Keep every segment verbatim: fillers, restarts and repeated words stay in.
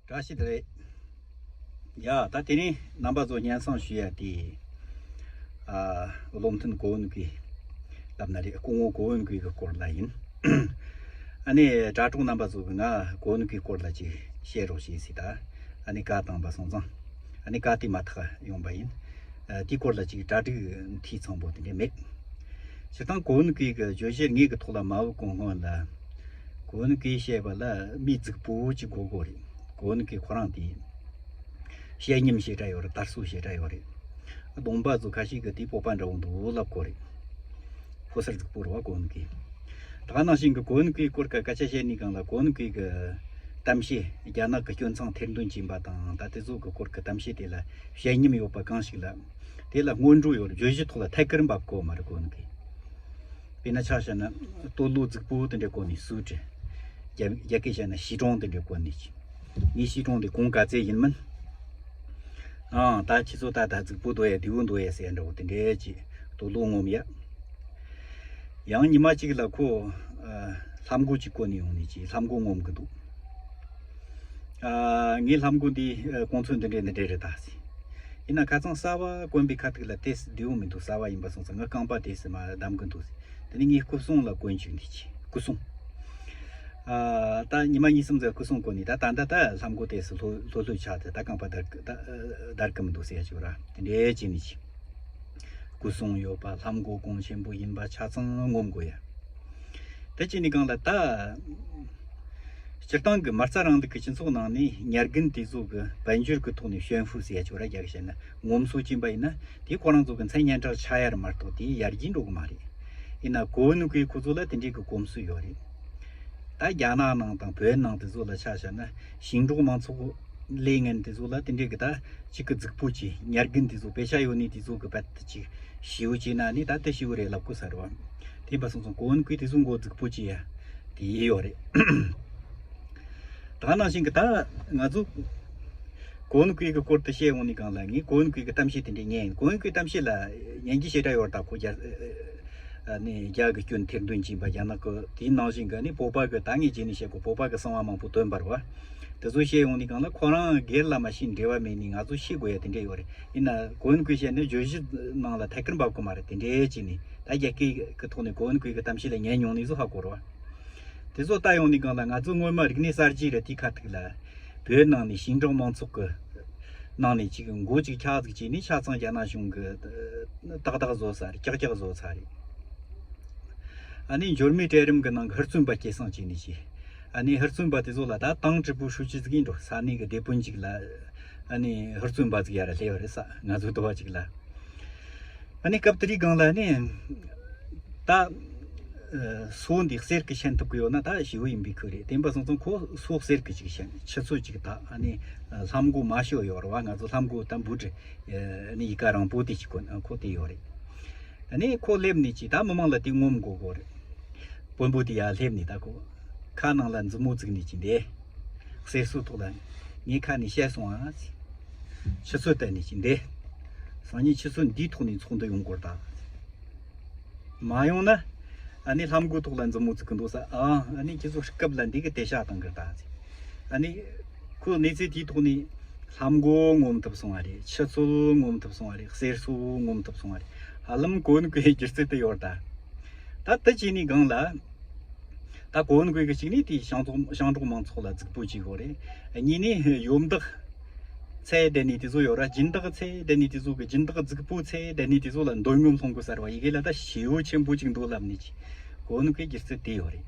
བཀྲ་ཤིས་བདེ་ལེགས། ཡ། ད་དེ་ནས་རྣམ་པ་ཚོ་སྙན་སེང་ཞུ་ཡ་དེ། ཨ། བློ་མཐུན་གོ་བོན་གུས་ལབ་ན་རེད། སྐུ་ངོ་གོ་བོན་གུས་ཀྱི་སྐོར་ལ་ཡིན། ཨ་ནི་དྲ་གྲོགས་རྣམ་པ་ཚོ་གིས་ང་གོ་བོན་གུས་སྐོར་ལ་ཅིག་བཤད་རོགས་བྱེད་ཟེར། ད་ཨ་ནི་བཀའ་བཏང་པ་སོང་ཙང་། ཨ་ནི་བཀའ་དེ་མ་ཐག་ཡོང་པ་ཡིན། ཨ། དེའི་སྐོར་ལ་ཅིག་གྲ་སྒྲིག་འཐུས་ཚང་པོ་དེ་འདྲ་མེད། སྤྱིར་བཏང་གོ་བོན་གུས་ཀྱི་བརྗོད་གཞི་དངོས་ཀྱི་ཐོག་ལ་མ་བུད་གོང་སྔོན་ལ། གོ་བོན་གུས་བཤད་པ་ལ་མི་རྫིག་པོ་ཅིག་དགོས་དགོས་རེད། གོ་བོན་གུས་ཁོ་རང་དེ་བཤད་སྙིང་ཞེ་དྲག་ཡོད་རེད། དར་སྲོལ་ཞེ་དྲག་ཡོད་རེད། གདོང་པ་ཚོ་ཁ་ཤས་ཀྱིས་དེ་སྤོབས་པ་འདྲ་བོ་འདུག་ལབ་གོ་རེད། ཕོ་གསར་རྫིག་པོ་རེད་བ་གོ་བོན་གུས། ད་ག་ནང་བཞིན་གྱི་གོ་བོན་གུས་སྐོར་གྱི་སྐད་ཆ་བཤད་ནས་གང་ལ། གོ་བོན་གུས་ཀྱི་གཏམ་བཤད། རྒྱ་ནག་གི་སྐྱོན་མཚང་ཐེར་འདོན་བྱས་པ་དང་། ད་དེ་ཚོ་གི་སྐོར་གྱི་གཏམ་བཤད་དེ་ལ་བཤད་སྙིང་ཡོད་པ་གང་ཞིག་ལ། དེ་ལ་སྔོན་འགྲོ་ཡོད་རེད། བརྗོད་གཞི་ཐོག་ལ་ཐད་ཀར་འབབ་གོ་མ་རེད་གོ་བོན་གུས། དཔེར་ན་ཆ་བཞག་ན་སྟོད་ལུང་རྫིག་པོ་དེ་འདྲ་བཀོད་ནས་སུ་བྲི། རྒྱ་རྒྱ་སྐད་བཤད་ན་西装དེ་འདྲ་བཀོད་ནས་ཅི། ངའི་西装དེ་གོང་ག་ཚད་ཡིན་མིན། ཨང་། ད་ཁྱེད་ཚོ་ད་ད་རྫིག་པོ་འདུག་ཡ། བདེ་བོ་འདུག་ཡ་ཟེར་ཡ་འདྲ་བོ་དེ་འདྲ་ཅིག་སྟོད་ལུང་ངོམ་ཡ། ཡང་ཉི་མ་གཅིག་ལ་ཁོ། ཨ། ལྷམ་གོ་ཅིག་གོན་ནས་ཡོང་ནས་ཅིག་ལྷམ་གོ་ངོམ་གི་འདུག། ཨ། ངའི་ལྷམ་གོ་འདི། ཨ། གོང་ཚོད་འདི་འདྲས་འདི་འདྲས་རེད་ད་ཟེར། ཡིན་ན་ཁ་སང་གསར་པ་གོན་པའི་ཁ་ཐུག་ལ་དེ་བདེ་བོ་མི་འདུག། གསར་པ་ཡིན་པ་སོང་ཙང་ངའི་རྐང་པ་དེ་སི་མ་བསྡམ་གི་འདུག་ཟེར། དེ་ནས་ངའི་སྐུ་སྲུང་ལ་གོན་བཅུག་འདི་ཅིག་སྐུ་སྲུང་། ཨ། ད་ཉི་མ་གཉིས་གསུམ་ཙམ་སྐུ་སྲུང་གོན་ནས། ད་ད་ད་ད་ལྷམ་གོ་དེ་སི་ལྷོད་ལྷོད་ལྷོད་ཆགས་ཏེ། ད་རྐང་པ་བརྡར་གི་ད་བརྡར་གི་མི་འདུག་ཟེར་ཡ་ཅིག་ར། དེ་འདྲས་བྱས་ནས་ཅིག། སྐུ་སྲུང་ཡོད་པ། ལྷམ་གོ་གོང་ཆེན་པོ་ཡིན་པ་ཆ་ཚང་ངོམ་དགོས་ཡ། དེ་བྱས་ནས་གང་ལ་ད། སྤྱིར་བཏང་གི་མ་རྩ་རིང་ལུགས་ཀྱི་སྤྱི་ཚོགས་ནང་ནས་ཉར་རྒན་དེ་ཚོ་གི་དཔལ་འབྱོར་གི་ཐོག་ནས་ཞོན་ཧྥུ་ཟེར་ཡ་ཅིག་ར། རྒྱ་གི་བཤད་ན་ངོམ་སོ་ཅིན་པ་ཡིན་ན། དེ་ཁོ་རང་ཚོ་གི་མཚན་སྙན་གྲགས་ཆག་ཡ་རེད་མ་གཏོགས་དེ་ཡར་རྒྱས་འགྲོ་གི་མ་རེད། ཡིན་ན་གོ་བོན་གུས་ཁོ་ཚོ་ལ་དེ་འདྲའི་གི་གོམས་སྲོལ་ཡོད་རེད། ད་རྒྱ་ནག་ནང་དང་བོད་ནང་དེ་ཚོ་ལ་ཆ་བཞག་ན། ཞིང་འབྲོག་མང་ཚོགས་ལས་ངན་དེ་ཚོ་ལ་དེ་འདྲའི་གི་ད་ཅིག་གི་རྫིག་པོ་ཅིག། ཉར་རྒན་དེ་ཚོ་པེ་ཤ་ཡོད་ནི་དེ་ཚོ་གི་བད་དེ་ཅིག་ཞེ་བོ་བྱས་ན་ནི་ད་དེ་ཞེ་བོ་རེད་ལབ་དགོས་ས་རེད་བ། དེ་ཡིན་པ་སོང་ཙང་གོ་བོན་གུས་དེ་ཚོ་མགོ་རྫིག་པོ་ཅིག་ཡ་དེ་ཡོད་རེད། ད་ག་ནང་བཞིན་གི་ད་ང་ཚོ་གོ་བོན་གུས་གི་སྐོར་དུ་བཤད་འོང་ནི་གང་ལ། ངས་གོ་བོན་གུས་གི་གཏམ་བཤད་དེ་འདྲའི་ཉན་ཡིན། གོ་བོན་གུས་གཏམ་བཤད་ལ་ཉན་རྒྱུ་ཞེ་དྲག་ཡོད་རེད། ད་ཁོ་རྒྱ། ཨ་ནི་རྒྱ་གི་སྐྱོན་ཐེར་འདོན་བྱས་པ། རྒྱ་ནག་གི་དེའི་ནང་བཞིན་གི་ནི་བོད་པ་གི། ད་ངས་རྗེས་ནས་བཤད་གོ། བོད་པ་གི་གསང་བ་མང་པོ་བཏོན་པ་རེད་བ། དེ་ཚོ་བཤད་ཡོང་ནི་གང་ལ། ཁོ་རང་སྒེར་ལ་མ་ཤེས་འབྲེལ་བ་མེད་ནི་ང་ཚོ་ཤེས་དགོས་ཡ་དེ་འདྲ་ཡོད་རེད། ཡིན་ན་གོ་བོན་གུས་བཤད་ནི་བརྗོད་གཞི་ནང་ལ་ཐད་ཀར་འབབ་གི་མ་རེད། དེ་འདྲ་བྱས་ནི་ད་རྒྱ་སྐད་གི་ཐོག་ནས་གོ་བོན་གུས་གི་གཏམ་བཤད་ལ་ཉན་མྱོང་ནི་ཚོ་ཧ་གོ་རེད་བ། དེ་ཚོ་ལྟ་ཡོང་ནི་གང་ལ། ང་ཚོ་སྔོན་མ་རིག་གནས་གསར་བརྗེ་རེད་དེའི་ཁ་ཐུག་ལ། བོད་ནང་ནས་ཞིང་འབྲོག་མང་ཚོགས་ཀྱི་ནང་ནས་ཅིག་མགོ་ཅིག་ཆག་ཟིག་བྱས་ནས་ཆ་ཚང་རྒྱ་ནག་གཞུང་གི་ཏག་ཏག་བཟོ་ས་རེད། ཀྱག་ཀྱག་བཟོ་ས་རེད། ཨ་ནི་འབྱོར་མེད་གྲལ་རིམ་གི་ནང་གི་ཧུར་བརྩོན་པ་སྐྱེད་སྲིང་བྱས་ནས་ཅིག། ཨ་ནི་ཧུར་བརྩོན་པ་དེ་ཚོ་ལ་ད་ཏང་ཀྲི་པུའུ་ཧྲུའུ་ཅི་ཟིག་ཡིན་འགྲོ། ས་གནས་གི་སྡེ་དཔོན་ཅིག་ལ། ཨ་ནི་ཧུར་བརྩོན་པ་ཟིག་ཡར་སླེབས་པ་རེད་ས། ང་ཚོ་དོ་བ་ཅིག་ལ། ཨ་ནི་སྐབས་དེ་རིང་སྒང་ལ་ནི་ད། ཨ། སོ་འདི་གསེར་གྱི་ཤན་ཐུབ་གི་ཡོད་ན་ད་ཞེ་བོ་ཡིན་པའི་ཁུལ་རེད། དེ་ཡིན་པ་སོང་ཙང་ཁོ་སོ་གསེར་གྱི་ཅིག་ཤན། ཆུ་ཚོད་ཅིག་ད། ཨ་ནི་ལྷམ་གོ་མ་ཤོ་ཡོད་རེད་བ། ང་ཚོ་ལྷམ་གོ་ད་འབུ་ཏྲི། ཨ་ནི་ཡི་ག་རིང་པོ་དེ་ཅིག་གོན། ཁོ་དེ་ཡོད་རེད། ཨ་ནི་ཁོ་སླེབས་ནས་ཅིག་ད་མི་མང་ལ་དེ་ངོམ་དགོས་གོ་རེད། དཔོན་པོ་དེ་ཡར་སླེབས་ནས་ད་ཁོ་ཁ་ནང་ལ་མཛུབ་མོ་བཙུགས་ནས་ཅིག་འདི། གསེར་སོ་ཐོག་ལ། ངའི་ཁ་ནས་བཤད་སོང་ཨ་ཟེར། ཆུ་ཚོད་བལྟས་ནས་ཅིག་འདི། སང་ཉིན་ཆུ་ཚོད་འདིའི་ཐོག་ནས་ཚོགས་འདུ་ཡོང་དགོས་རེད་ད། མ་ཡོང་ན། ཨ་ནི་ལྷམ་གོ་ཐོག་ལ་མཛུབ་མོ་བཙུགས་གི་འདུག་ས། ཨ། ཨ་ནི་ཁྱེད་ཚོ་སྐབས་ལ་འདི་གི་དེ་ཤ་བཏང་གི་རེད་ད་ཟེར། ཨ་ནི་ཁོ་གནས་ཚུལ་དེའི་ཐོག་ནས་ལྷམ་གོ་ངོམ་ཐུབ་སོང་བ་རེད། ཆུ་ཚོད་ངོམ་ཐུབ་སོང་བ་རེད། གསེར་སོ་ངོམ་ཐུབ་སོང་བ་རེད། ཧ་ལམ་གོ་བོན་གུའི་སྒྱུ་རྩལ་དེ་ཡོད་རེད་ད། ད་དེ་བྱས་ནས་སྒང་ལ། ད་གོ་བོན་གུའི་གི་གཅིག་ནི་དེའི་ཞིང་ཚོགས་ཞིང་འབྲོག་མང་ཚོགས་ལ་རྫིག་པོ་བྱེད་དགོས་རེད། གཉིས་ནི་ཡོམ་བདག་ཚད་ལྡན་ནི་དེ་ཚོ་ཡོད་ར། སྦྱིན་བདག་ཚད་ལྡན་ནི་དེ་ཚོ་གི་སྦྱིན་བདག་རྫིག་པོ་ཚད་ལྡན་ནི་དེ་ཚོ་ལ་འདོད་རྔམ་སློང་དགོས་ས་རེད་བ། ཡི་གེ་ལ་ད་ཞེ་བོ་ཆེན་པོ་ཅིག་འདུག་ལབ་ནི་ཅིག། གོ་བོན་གུའི་སྒྱུ་རྩལ་དེ་ཡོད་རེད།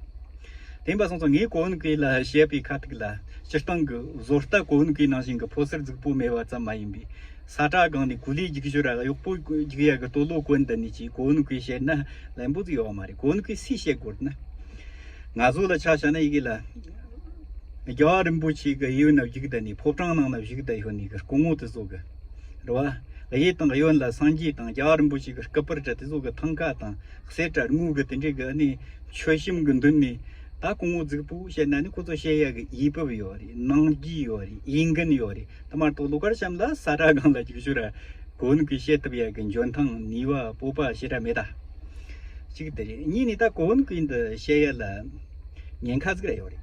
དེ་ཡིན་པ་སོང་ཙང་ངས་གོ་བོན་གུའི་ལ་བཤད་པའི་ཁ་ཐུག་ལ། སྤྱིར་བཏང་གི་བཟོ་ལྟ་གོ་བོན་གུའི་ནང་བཞིན་གི་ཕོ་གསར་རྫིག་པོ་མེད་པ་ཙམ་མ་ཡིན་པའི། ས་ཁྲ་སྒང་ནས་གོ་ལའི་རྒྱུག་ཤུལ་ར་གཡོག་པོ་རྒྱུག་ཡ་གི་སྟོད་ལྭ་གོན་བསྡད་ནི་ཅིག་གོ་བོན་གུའི་བཤད་ན་ལན་པོ་ཟིག་ཡོད་མ་རེད། གོ་བོན་གུའི་སུས་བཤད་དགོས་ན། ང་ཚོ་ལ་ཆ་བཞག་ན་ཡི་གེ་ལ། རྒྱལ་བ་རིན་པོ་ཆེ་གི་གཡས་གཡོན་ན་བཞུགས་བསྡད་ནི། ཕོ་བྲང་ནང་ན་བཞུགས་བསྡད་ཡོད་ནི་གི་སྐུ་ངོ་དེ་ཚོ་གི། རེད་བ། གཡས་དང་གཡོན་ལ་སངས་རྒྱས་དང་རྒྱལ་བ་རིན་པོ་ཆེ་གི་སྐུ་པར་འདྲ་དེ་ཚོ་གི་ཐང་ཀ་དང་གསེར་འདྲ་དངུལ་གི་དེ་འདྲའི་གི་ནི་མཆོད་བཤམས་གི་མདུན་ནས། ད་སྐུ་ངོ་རྫིག་པོ་བཤད་ན་ནི་ཁོ་ཚོ་བཤད་ཡ་གི་ཡིད་འབབ་ཡོད་རེད། ནང་རྒྱུས་ཡོད་རེད། ཡིད་འགུན་ཡོད་རེད། དེ་མ་གཏོགས་ལོ་ཀར་གཤམ་ལ་ས་ཁྲ་སྒང་ལ་རྒྱུག་ཤུལ་ར་གོ་བོན་གུའི་བཤད་ཐུབ་ཡ་གི་འཇོན་ཐང་ནུས་པ་སྤོབས་པ་ཞེ་དྲག་མེད་ད། གཅིག་དེ་རེད། གཉིས་ནི་ད་གོ་བོན་གུའི་འདི་བཤད་ཡ་ལ་ཉེན་ཁ་ཟིག་ར་ཡོད་རེད།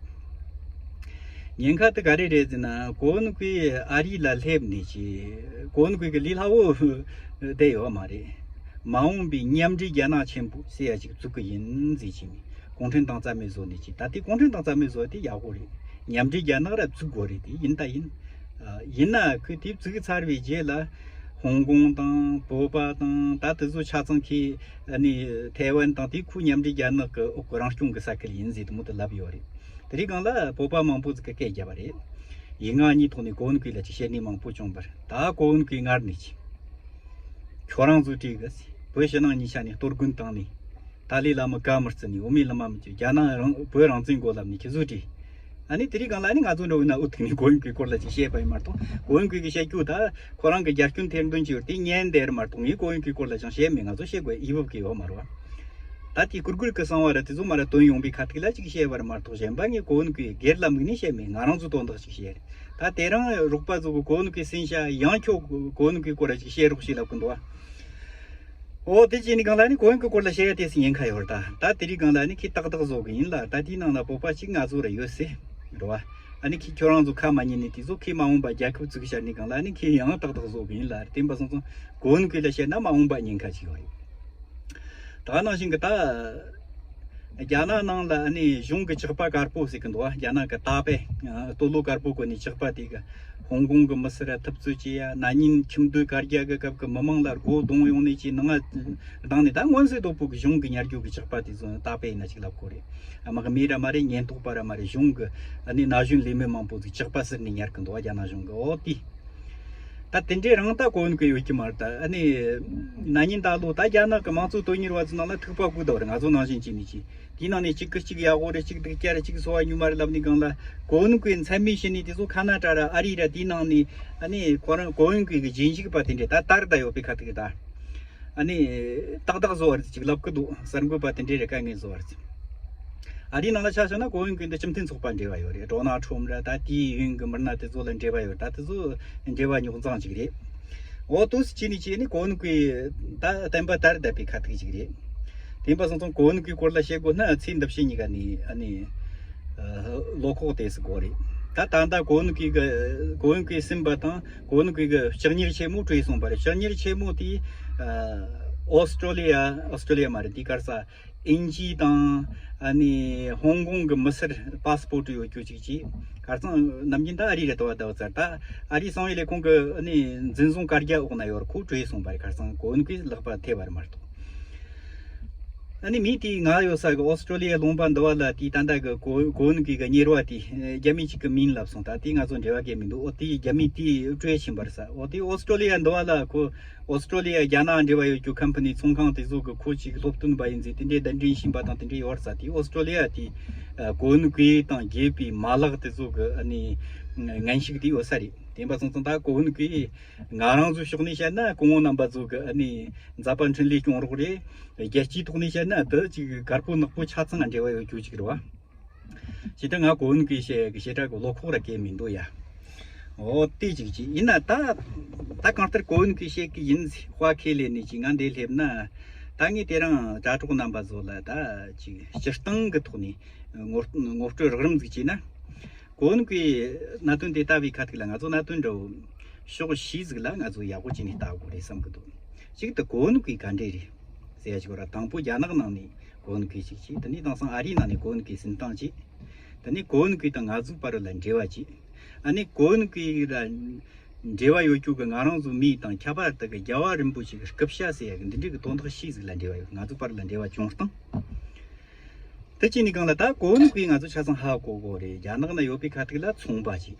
ཉེན་ཁ་དེ་ག་རེ་རེད་ཟེར་ན། གོ་བོན་གུས་ཨ་རི་ལ་སླེབས་ནས་ཀྱི་གོ་བོན་གུས་ཀྱི་ལས་སླ་བོ་དེ་ཡོད་མ་རེད། མ་འོངས་པའི་མཉམ་འབྲེལ་རྒྱལ་ནག་ཆེན་པོ་ཟེར་ཡ་ཅིག་བཙུགས་གི་ཡིན་ཟེར་གྱི་ནི། གུང་ཁྲན་ཏང་རྩ་མེད་བཟོ་ནས་ཀྱི། ད་ལྟའི་གུང་ཁྲན་ཏང་རྩ་མེད་བཟོ་དེ་ཡག་པོ་རེད། མཉམ་འབྲེལ་རྒྱལ་ནག་ར་བཙུགས་དགོས་རེད། དེ་ཡིན་ད་ཡིན། ཡིན་ན་ཁོས་དེ་བཙུགས་ཚར་བའི་རྗེས་ལ། ཧོང་ཀོང་དང་བོད་པ་དང་ད་དེ་ཚོ་ཆ་ཚང་གི་ཨ་ནི་ཐའེ་ཝན་དང་དེ་ཁུ་མཉམ་འབྲེལ་རྒྱལ་ནག་གི་འོག་གི་རང་སྐྱོང་གི་ས་ཁུལ་ཡིན་ཟེར་དེ་མོ་དེ་ལབ་ཡོད་རེད། དེ་རིང་སྒང་ལ་བོད་པ་མང་པོ་ཟིག་གི་སྐད་རྒྱབ་པ་རེད། ཡིག་ངག་གཉིས་ཐོག་ནས་གོ་བོན་གུས་ལ་ཅིག་བཤད་ནི་མང་པོ་བྱུང་བར། ད་གོ་བོན་གུས་ངར་ནས་ཀྱི། ཁྱོད་རང་ཚོ་བྲིས་གི་བོད་ཕྱི་ནང་གཉིས་ཆ་ནས་གཏོར་རྒོལ་བཏང་ནས། ཏཱ་ལའི་བླ་མ་བཀའ་མི་བརྩི་ནས། འོ་མའི་ལི་མ་མི་བཅོས། རྒྱ་ནག་རང་བོད་རང་བཙན་དགོས་ལབ་ནས་ཁྱེད་ཚོས་བྲིས། ཨ་ནི་དེ་རིང་སྒང་ལ་ཨ་ནི་ང་ཚོ་འདྲ་བོ་ན་འུ་ཐུག་ནས་གོ་བོན་གུས་སྐོར་ལ་ཅིག་བཤད་པ་ཡིན་མ་གཏོགས། གོ་བོན་གུས་ཀྱི་བཤད་རྒྱུ་ད་ཁོ་རང་གི་རྒྱ་སྐྱོན་ཐེར་འདོན་བྱས་ཡོད་དེ་ཉན་བསྡད་རེད་མ་གཏོགས། ངས་གོ་བོན་གུས་སྐོར་ལ་ཅང་བཤད་མེད། ང་ཚོ་བཤད་དགོས་ཡི་བབ་ཀྱི་ཡོད་མ་རེད་བ། ད་དེ་གུར་གུར་གི་གསང་བ་ར་དེ་ཚོ་མ་ར་དོན་ཡོང་པའི་ཁ་ཐུག་ལ་ཅིག་བཤད་པ་རེད་མ་གཏོགས། གཞན་པ་ངས་གོ་བོན་གུས་སྒེར་ལ་དམིགས་ནས་བཤད་མེད། ང་རང་ཚོ་དོན་དག་ཅིག་བཤད་རེད། ད་དེ་རིང་རོགས་པ་ཚོ་གི་གོ་བོན་གུས་ཟིན་ཤག་ཡང་ཁྱོད་གོ་བོན་གུས་སྐོར་ལ་ཅིག་བཤད་རོགས་ཞེས་ལབ་གི་འདུག་བ། ཨོ་དེ་བྱས་ནས་སྒང་ལ་ནི་གོ་བོན་གུས་སྐོར་ལ་བཤད་ཡ་དེ་སྲིད་ཉེན་ཁ་ཡོད་རེད། ད་ད་དེ་རིང་སྒང་ལ་ནི་ཁྱེད་ཏག་ཏག་བཟོ་གི་ཡིན་ལ། ད་དེའི་ནང་ལ་བོད་པ་གཅིག་ང་ཚོ་ར་ཡོད་སྲིད་རེད་བ། ཨ་ནི་ཁྱེད་ཁྱོད་རང་ཚོ་ཁ་མ་ཉན་ནས་དེ་ཚོ་ཁྱེད་མ་འོངས་པ་རྒྱལ་ཁབ་བཙུགས་བཞག་ནས་སྒང་ལ་ནི་ཁྱེད་ཡང་ཏག་ཏག་བཟོ་གི་ཡིན་ལ། དེ་འབའ་སོང་ཙང་གོ་བོན་གུས་ལ་བཤད་ན་མ་འོངས་པ་ཉེན་ཁ་ཅིག་ཡོད་རེད། ད་ནང་བཞིན་གི་ད། རྒྱ་ནག་ནང་ལ་ཨ་ནི་གཞུང་གི་ཇག་པ་དཀར་པོ་ཟེར་གི་འདུག་བ། རྒྱ་ནག་གི་ཏཱ་པེ། ཨ་སྟོད་ལྭ་དཀར་པོ་གོན་ནས་ཇག་པ་དེ་གི་ཧོང་ཀོང་གི་མི་སེར་ལ་ཐུབ་ཚོད་བྱེད་ཡ། ན་ནིང་ཁྱིམ་སྡོད་གར་རྒྱག་གི་སྐབས་ཀྱི་མི་མང་ལ་སྒོ་རྡུང་ཡོང་ནས་ཀྱི་ནང་ང་བཏང་ནས། ད་མངོན་གསལ་དོད་པོ་གི་གཞུང་གི་ཉར་རྒྱུ་གི་ཇག་པ་དེ་ཚོ་ཏཱ་པེ་ཡིན་ན་ཅིག་ལབ་དགོས་རེད། དམག་མི་ར་མ་རེད། ཉེན་རྟོག་པ་ར་མ་རེད། གཞུང་གི་ཨ་ནི་ན་གཞོན་ལས་མེད་མང་པོ་ཟིག་ཇག་པ་ཟེར་ནས་ཉར་གི་འདུག་བ། རྒྱ་ནག་གཞུང་གི། ཨོ་དེ། ད་དེ་འདྲའི་རང་ད་གོ་བོན་གུས་ཡོད་ཀྱི་མ་རེད། ད་ཨ་ནི་ན་ནིང་ད་ལོ་ད་རྒྱ་ནག་གི་མང་གཙོ་དོན་གཉེར་བ་ཚོའི་ནང་ལ་ཐུག་པ་དགོས་དོ་རེད། ང་ཚོ་ནང་བཞིན་བྱས་ནས་ཀྱི། དེའི་ནང་ནས་གཅིག་གིས་གཅིག་ཡག་པོ་རེད། གཅིག་སྡུག་ཅག་རེད། གཅིག་སོ་བ་ཉུལ་མ་རེད་ལབ་ནས་སྒང་ལ་གོ་བོན་གུས་མཚན་སྨད་བྱས་ནས་དེ་ཚོ་ཁ་ན་ཏྲ་ར་ཨ་རི་ར་དེའི་ནང་ནས་ཨ་ནི་ཁོ་རང་གོ་བོན་གུས་གི་རྗེས་འཇུག་པ་དེ་འདྲས་ད་དར་ད་ཡོད་པའི་ཁ་ཐུག་ད། ཨ་ནི་ཏག་ཏག་བཟོ་བ་རེད་ཅིག་ལབ་གི་འདུག་གསར་འགོད་པ་དེ་འདྲས་རེད། དཀའ་ངལ་བཟོ་བ་རེད། ཨ་རིའི་ནང་ལ་ཆ་བཞག་ན་གོ་བོན་གུས་འདི་སྤྱི་མཐུན་ཚོགས་པ་འབྲེལ་བ་ཡོད་རེད། ཌོ་ནལ་ཁྲོམ་ར་ད་དེའི་ཡུན་གི་མི་སྣ་དེ་ཚོ་ལ་འབྲེལ་བ་ཡོད། ད་དེ་ཚོ་འབྲེལ་བ་རྙོག་འཛིང་ཅིག་རེད། འོ་དུས་སུ་ཅི་ནས་ཅི་ནས་གོ་བོན་གུས་ད་བསྟན་པ་དར་བསྡད་པའི་ཁ་ཐུག་ཅིག་རེད། དེ་འབའ་སོང་ཙང་གོ་བོན་གུས་སྐོར་ལ་བཤད་དགོས་ན་ཚེ་འདི་ཕྱི་གཉིས་ཀ་ནས་ཨ་ནི་བློ་ཁོག་དེ་སུ་དགོས་རེད། ད་ད་ལྟ་གོ་བོན་གུས་གི་གོ་བོན་གུས་ཟིན་པ་དང་གོ་བོན་གུས་གི་ལྕགས་གཉེར་ཆེན་མོ་བྲོས་སོང་བ་རེད། ལྕགས་གཉེར་ཆེན་མོ་དེ་ཨོ་སི་ཀྲོ་ལི་ཡ། ཨོ་སི་ཀྲོ་ལི་ཡ་མ་རེད། དེ་གར་ས། དབྱིན་ཇི་དང་ཨ་ནི་ཧོང་ཀོང་གི་མི་སེར་པ་སི་པོར་ཊི་ཡོད་རྒྱུ་ཅིག་ཅིག་གར་སང་ནམ་རྒྱུན་ད་ཨ་རི་རེད་དོ་བ་དོ་ཚར། ད་ཨ་རིའི་གསང་བའི་ལས་ཁུངས་ཀྱི་ཨ་ནི་འཛིན་བཟུང་བཀའ་རྒྱ་འོག་ན་ཡོད་རེད། ཁོ་བྲོས་སོང་བ་རེད། གར་སང་གོ་བོན་གུས་ལག་པ་ཐེབས་པ་རེད་མ་གཏོགས། ཨ་ནི་མི་དེའི་ང་ཡོད་ས་གི་ཨོ་སི་ཀྲོ་ལི་ཡའི་ལུང་པ་འདི་བ་ལ་དེའི་ད་ལྟ་གི་གོ་གོ་བོན་གུས་གི་གཉེར་བ་དེ་རྒྱ་མི་གཅིག་གི་མིང་ལབ་སོང་། ད་དེ་ང་ཚོ་འབྲེལ་བ་གས་མི་འདུག་ཨོ་དེ་རྒྱ་མི་དེ་བྲོས་ཕྱིན་པ་རེད་ས། ཨོ་དེ་ཨོ་སི་ཀྲོ་ལི་ཡ་འདི་བ་ལ་ཁོ། ཨོ་སི་ཀྲོ་ལི་ཡ་རྒྱ་ནག་འབྲེལ་བ་ཡོད་རྒྱུ་ཁམ་པ་ནི་ཚོང་ཁང་དེ་ཚོ་གི་ཁོ་ཅིག་སློབ་སྟོན་པ་ཡིན་ཟེར་དེ་འདྲའི་གདན་འདྲེན་ཕྱིན་པ་དང་དེ་འདྲའི་ཡོད་རེད་ས། དེ་ཨོ་སི་ཀྲོ་ལི་ཡ་དེ་གོ་བོན་གུས་དང་རྒྱལ་པོའི་མ་ལག་དེ་ཚོ་གི་ཨ་ནི་ངན་ཞུགས་དེ་ཡོད་ས་རེད། དེ་འབའ་སོང་ཙང་ད་གོ་བོན་གུས་ང་རང་ཚོའི་ཕྱོགས་ནས་བཤད་ན་སྐུ་ངོ་རྣམ་པ་ཚོ་གི་ཨ་ནི་མཛད་པ་འཕྲིན་ལས་སྐྱོང་རོགས་རེད། རྒྱལ་སྤྱིའི་ཐོག་ནས་བཤད་ན་དེ་ཅིག་དཀར་པོ་ནག་པོ་ཆ་ཚང་ལ་འབྲེལ་བ་ཡོད་རྒྱུ་ཅིག་རེད་བ། ཇི་ལྟར་ང་གོ་བོན་གུས་བཤད་ཡ་གི་བྱེ་བྲག་གི་བློ་ཁོག་ར་གས་མི་འདུག་ཡ། འོ་དེ་ཅིག་ཅིག་ཡིན་ན་ད། ད་གང་ལྟར་གོ་བོན་གུས་བཤད་གི་ཡིན་ཟེར་དཔའ་ཁས་ལེན་ནས་ཅིག་ང་འདི་སླེབས་ན། ད་ངས་དེ་རིང་དྲ་གྲོགས་རྣམ་པ་ཚོ་ལ་ད་ཅིག་སྤྱིར་བཏང་གི་ཐོག་ནས་ངོ་ངོ་སྤྲོད་རགས་རིམ་ཟིག་བྱས་ན། གོ་བོན་གུས་གནད་དོན་དེ་ལྟ་བུའི་ཁ་ཐུག་ལ་ང་ཚོ་གནད་དོན་འདྲ་བོ་ཕྱོགས་བཞི་ཟིག་ལ་ང་ཚོ་ཡག་པོ་བྱས་ནས་ལྟ་དགོས་རེད་བསམ་གི་འདུག་གཅིག་ཏུ་གོ་བོན་གུས་ག་འདྲས་རེད་ཟེར་ཡ་ཅིག་ཡོད་ར། དང་པོ་རྒྱ་ནག་ནང་ནས་གོ་བོན་གུས་ཅིག་བྱས། དེ་ནས་དེང་སང་ཨ་རིའི་ནང་ནས་གོ་བོན་གུས་ཟིན་སྟངས་བྱས། དེ་ནས་གོ་བོན་གུས་དང་ང་ཚོའི་བར་ལ་འབྲེལ་བ་བྱས། ཨ་ནི་གོ་བོན་གུས་ལ་འབྲེལ་བ་ཡོད་རྒྱུ་གི་ང་རང་ཚོ་མི་དང་ཁྱད་པར་དུ་གི་རྒྱལ་བ་རིན་པོ་ཆེ་གི་སྐུ་ཕྱྭ་ཟེར་ཡ་གི་འདི་འདྲའི་གི་དོན་དག་ཤིག་ཟིག་ལ་འབྲེལ་བ་ཡོད། ང་ཚོའི་བར་ལ་འབྲེལ་བ་བྱུང་སྟངས་དེ་བྱས་ནས་གང་ལ་ད་གོ་བོན་གུས་ང་ཚོ་ཆ་ཚང་ཧ་གོ་གོ་རེད། རྒྱ་ནག་ན་ཡོད་པའི་ཁ་ཐུག་ལ་ཚོང་པ་ཞིག་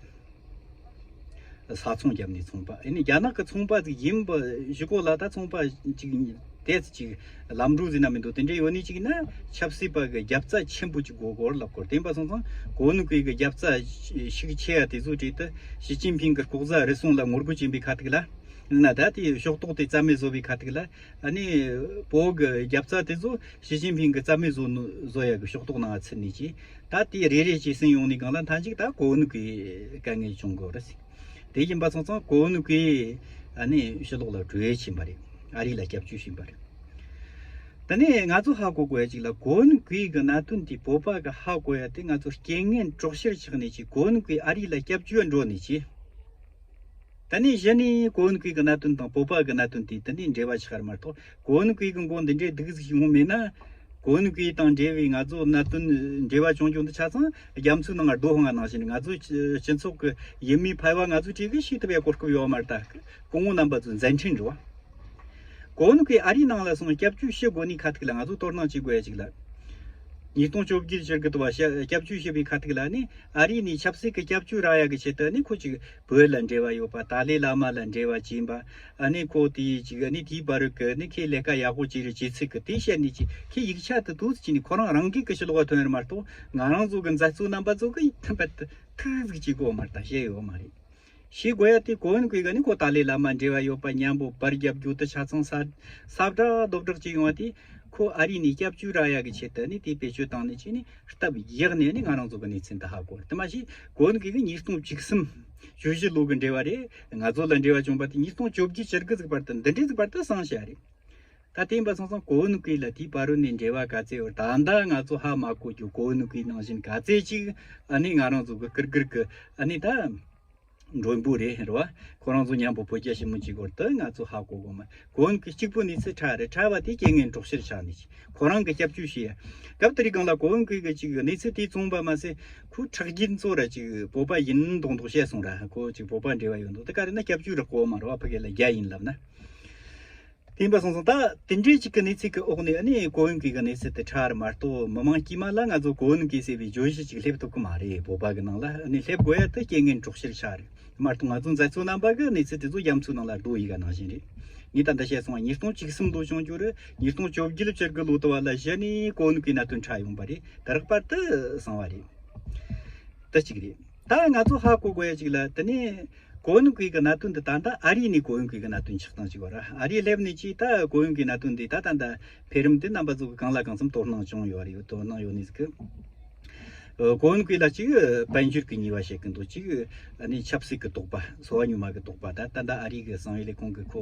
ས་ཚོང་བརྒྱབ་ནས་ཚོང་པ། ཨེ་ནི་རྒྱ་ནག་གི་ཚོང་པ་ཟིག་ཡིན་པ་གཞི་གོ་ལ་ད་ཚོང་པ་ཅིག་དེ་ཅིག་ལམ་འགྲོ་ཟིན་ན་མི་འདུག་དེ་འདྲ་ཡོད་ནི་ཅིག་ན་ཆབ་སྲིད་པ་གི་རྒྱབ་རྩ་ཆེན་པོ་ཅིག་དགོས་གོ་ལབ་གོ། དེ་འབའ་སོང་ཙང་གོ་བོན་གུས་གི་རྒྱབ་རྩ་ཤུགས་ཆེ་ཡ་དེ་ཚོ་བྲིས་ཏེ་ཞི་ཅིན་ཕིང་གི་ལྐོག་ཟ་རུལ་སུངས་ལ་ངོ་རྒོལ་བྱེད་པའི་ཁ་ཐུག་ལ་ན། ད་དེ་ཕྱོགས་གཏོགས་དེ་རྩ་མེད་བཟོ་བའི་ཁ་ཐུག་ལ། ཨ་ནི་བོད་གི་རྒྱབ་རྩ་དེ་ཚོ་ཞི་ཅིན་ཕིང་གི་རྩ་མེད་བཟོ་ནོ་བཟོ་ཡ་གི་ཕྱོགས་གཏོགས་ནང་ཚུད་ནས་ཀྱི། ད་དེ་རེ་རེ་བྱས་ཟིན་ཡོང་ནས་གང་ལ་མཐའ་མཇུག་ད་གོ་བོན་གུས་དཀའ་ངལ་བྱུང་དགོས་རེད། དེ་ཡིན་པ་སོང་ཙང་གོ་བོན་གུས་ཨ་ནི་ཕྱི་ལོགས་ལ་བྲོས་ཕྱིན་པ་རེད། ཨ་རི་ལ་སྐྱབས་བཅོལ་ཕྱིན་པ་རེད། ད་ནི་ང་ཚོ་ཧ་གོ་དགོས་ཡ་ཅིག་ལ། གོ་ཝུན་ཀུའི་གི་གནད་དོན་དེ་བོད་པ་གི་ཧ་གོ་ཡ་དེ། ང་ཚོ་རྐྱེན་ངན་གྲོགས་བྱེད་ཆགས་ནས་ཅིག་གོ་ཝུན་ཀུའི་ཨ་རི་ལ་སྐྱབས་བཅོལ་འགྲོ་ནས་ཅིག་ད་ནི་གཞི་ནས་གོ་ཝུན་ཀུའི་གི་གནད་དོན་དང་བོད་པ་གི་གནད་དོན་དེ་ད་ནི་འབྲེལ་བ་ཆགས་ར་མ་གཏོགས། གོ་ཝུན་ཀུའི་གི་མགོ་འདི་འདྲའི་སྡུག་ཟིག་ཡོང་མེད་ན། གོ་ཝུན་ཀུའི་དང་འབྲེལ་བའི་ང་ཚོ་གནད་དོན་འབྲེལ་བ་བྱུང་རྒྱུ་འདི་ཆ་ཚང་རྒྱ་མཚོའི་ནང་ང་རྡོ་ཧང་ང་ནང་བཞིན། ང་ཚོ་སྤྱི་ཚོགས་གི་ཡུལ་མིའི་ཕལ་བ་ང་ཚོ་གཅིག་གི་ཤེས་ཐུབ་ཡ་གོ་སྐབས་ཡོད་མ་རེད། ད་སྐུ་ངོ་རྣམ་པ་ཚོའི་མཛད་འཕྲིན་རེད་བ། གོ་ཝུན་ཀུའི་ཨ་རིའི་ནང་ལ་སོང་སྐྱབས་བཅོལ་ཞུ་དགོས་ནི་ཁ་ཐུག་ལ་ང་ཚོ་དོ་སྣང་བྱེད་དགོས་ཡ་ཅིག་ལ། ཉིས་སྟོང་བཅོ་བརྒྱད་ཕྱི་གི་དུ་བ་སྐྱབས་བཅོལ་ཞུ་བའི་ཁ་ཐུག་ལ་ནི། ཨ་རིའི་ནས་ཆབ་སྲིད་ཀྱི་སྐྱབས་བཅོལ་རག་ཡ་གི་ཆེད་དུ་ནི་ཁོ་ཅིག་བོད་ལ་འབྲེལ་བ་ཡོད་པ། ཏཱ་ལའི་བླ་མ་ལ་འབྲེལ་བ་བྱིན་པ། ཨ་ནི་ཁོ་དེའི་ཅིག་ཨ་ནི་དེའི་བར་གི་ནི་ཁོས་ལས་ཀ་ཡག་པོ་བྱས་རེད་བྱེད་ཚིག་གི་དེ་བཤད་ནས་ཅིག་ཁོས་ཡིག་ཆ་དེ་དུས་ཅི་ནི་ཁོ་རང་རང་གི་གི་ཕྱི་ལོགས་ཐོན་ཡོད་མ་གཏོགས། ང་རང་ཚོ་གི་མཛད་གཙོ་རྣམ་པ་ཚོ་གི་ཐུན་པ་ཐུག་ཟིག་བྱེད་དགོས་མ་རེད། ད་བཤད་ཡོད་མ་རེད། ཤེས་དགོས་ཡ་དེ་གོ་ཝུན་ཀུའི་ག་ནི་ཁོ་ཏཱ་ལའི་བླ་མ་འབྲེལ་བ་ཡོད་པ་མཉམ་པོ་པར་རྒྱབ་རྒྱུ་དེ་ཆ་ཚང་ས་ས་བསྒྲགས་རྡོབ་སྒྲིག་བྱས་ཡོང་བ་དེ། ཁོ་ཨ་རི་ནས་སྐྱབས་བཅོལ་རག་ཡ་གི་ཆེད་དུ་ནི་དེ་བེད་སྤྱོད་བཏང་ནས་བྱས་ནས་སྟབས་ཡག་ནས་ནི་ང་རང་ཚོ་གི་གནས་ཚུལ་འདི་ཧ་གོ་རེད། དེ་མ་གཞི་གོ་ཝུན་ཀུའི་གི་ཉིས་སྟོང་བཅུ་གསུམ་བཅུ་བཞི་ལོ་གི་འབྲེལ་བ་རེད། ང་ཚོ་ལ་འབྲེལ་བ་བྱུང་བ་དེ་ཉིས་སྟོང་བཅོ་བརྒྱད་ཕྱི་གི་ཟིག་བར་དུ་འདི་འདྲའི་ཟིག་བར་དུ་སང་བྱ་རེད། ད་དེ་ཡིན་པ་སོང་ཙང་གོ་ཝུན་ཀུའི་ལ་དེའི་བར་རུ་ནས་འབྲེལ་བ་ག་ཚད་ཡོད། ད་ལྟ་ང་ཚོ་ཧ་མ་གོ་རྒྱུ་གོ་ཝུན་ཀུའི་ནང་བཞིན་ག་ཚད་ཅིག་ཨ་ནི་ང་རང་ཚོ་གི་ཀིར་ཀིར་གི་ཨ་ནི་ད་མགྲོན་པོ་རེད་རེད་བ། ཁོ་རང་ཚོ་མཉམ་པོ་བོད་རྒྱ་ཞི་མོལ་གྱི་སྐོར་དུ་ང་ཚོ་ཧ་གོ་གོ་མ། གོ་ཝུན་ཀུའི་གཅིག་པོ་གནས་ཚུལ་ཕྲ་རེད། ཕྲ་བ་དེ་རྐྱེན་ངན་གྲོགས་བྱེད་ཆགས་ནས་ཅིག་ཁོ་རང་གི་སྐྱབས་བཅོལ་བྱས་ཡ། སྐབས་དེ་རིང་སྒང་ལ་གོ་ཝུན་ཀུའི་གི་ཅིག་གནས་ཚུལ་དེ་བཙོང་པ་མ་ཟད། ཁོའི་ཁྲག་རྒྱུན་ཚོ་ར་ཅིག་བོད་པ་ཡིན་མདོག་མདོག་བཤད་སོང་ར། ཁོ་ཅིག་བོད་པ་འབྲེལ་བ་ཡོད་མདོག་དེ་ག་རེ་ན་སྐྱབས་བཅོལ་རག་གོ་མ་རེད་བ། ཕ་གི་ལ་རྒྱ་ཡིན་ལབ་ན། དེ་ཡིན་པ་སོང་ཙང་ད་དེ་འདྲའི་ཅིག་གི་གནས་ཚུལ་གི་འོག་ནས་ཨ་ནི་གོ་ཝུན་ཀུའི་གི་གནས་ཚུལ་དེ་ཁྲ་ར་མ་གཏོགས། མི་མང་དཀྱུས་མ་ལ་ང་ཚོ་གོ་ཝུན་ཀུའི་ཟེར་བའི་བརྗོད་གཞི་ཅིག་སླེབས་ཐུབ་གི་མ་རེད། བོད་པ་གི་ནང་ལ་ཨ་ནི་སླེབས་དགོས་ཡ་དེ་རྐྱེན་ངན་གྲོགས་བྱེད་ཆགས་རེད་མ་གཏོགས། ང་ཚོ་མཛད་གཙོ་རྣམ་པ་གི་གནས་ཚུལ་དེ་ཚོ་རྒྱ་མཚོའི་ནང་ལ་རྡོ་ཡི་ག་ནང་བཞིན་རེད། ངས་ད་ལྟ་བཤད་སོང་བ་ཉིས་སྟོང་བཅུ་གསུམ་ལོ་བྱུང་རྒྱུ་རེད། ཉིས་སྟོང་བཅོ་བརྒྱད་ལ་བཅར་གི་ལོ་དུ་བ་ལ་གཞི་ནས་གོ་ཝུན་ཀུའི་གནད་དོན་ཁྲ་ཡོང་པ་རེད། ད་རག་པར་དུ་སང་བ་རེད། དེ་གཅིག་རེད། ད་ང་ཚོ་ཧ་གོ་དགོས་ཡ་གཅིག་ལ་དེ་ནས། གོ་ཝུན་ཀུའི་གི་གནད་དོན་འདི་ད་ལྟ་ཨ་རི་ནས་གོ་ཝུན་ཀུའི་གི་གནད་དོན་ཆགས་སྟངས་ཅིག་བར། ཨ་རི་སླེབས་ནས་ཅིག་ད་གོ་ཝུན་ཀུའི་གནད་དོན་འདི་ད་ད་ལྟ་འཕེལ་རིམ་འདི་རྣམ་པ་ཚོ་གི་གང་ལ་གང་འཚམ་དོ་སྣང་བྱུང་ཡོད་རེད། དོ་སྣང་ཡོད་ནི་ཟིག་གི། ཨ། གོ་ཝུན་ཀུའི་ལ་ཅིག་དཔལ་འབྱོར་གི་ཉེས་པ་བཤད་གི་འདུག་ཅིག་ཨ་ནི་ཆབ་སྲིད་གི་དོགས་པ། འཚོ་བ་སྙོན་མ་གི་དོགས་པ། ད་ད་ལྟ་ཨ་རི་གི་གསང་བའི་ལས་ཁུངས་གི་ཁོ་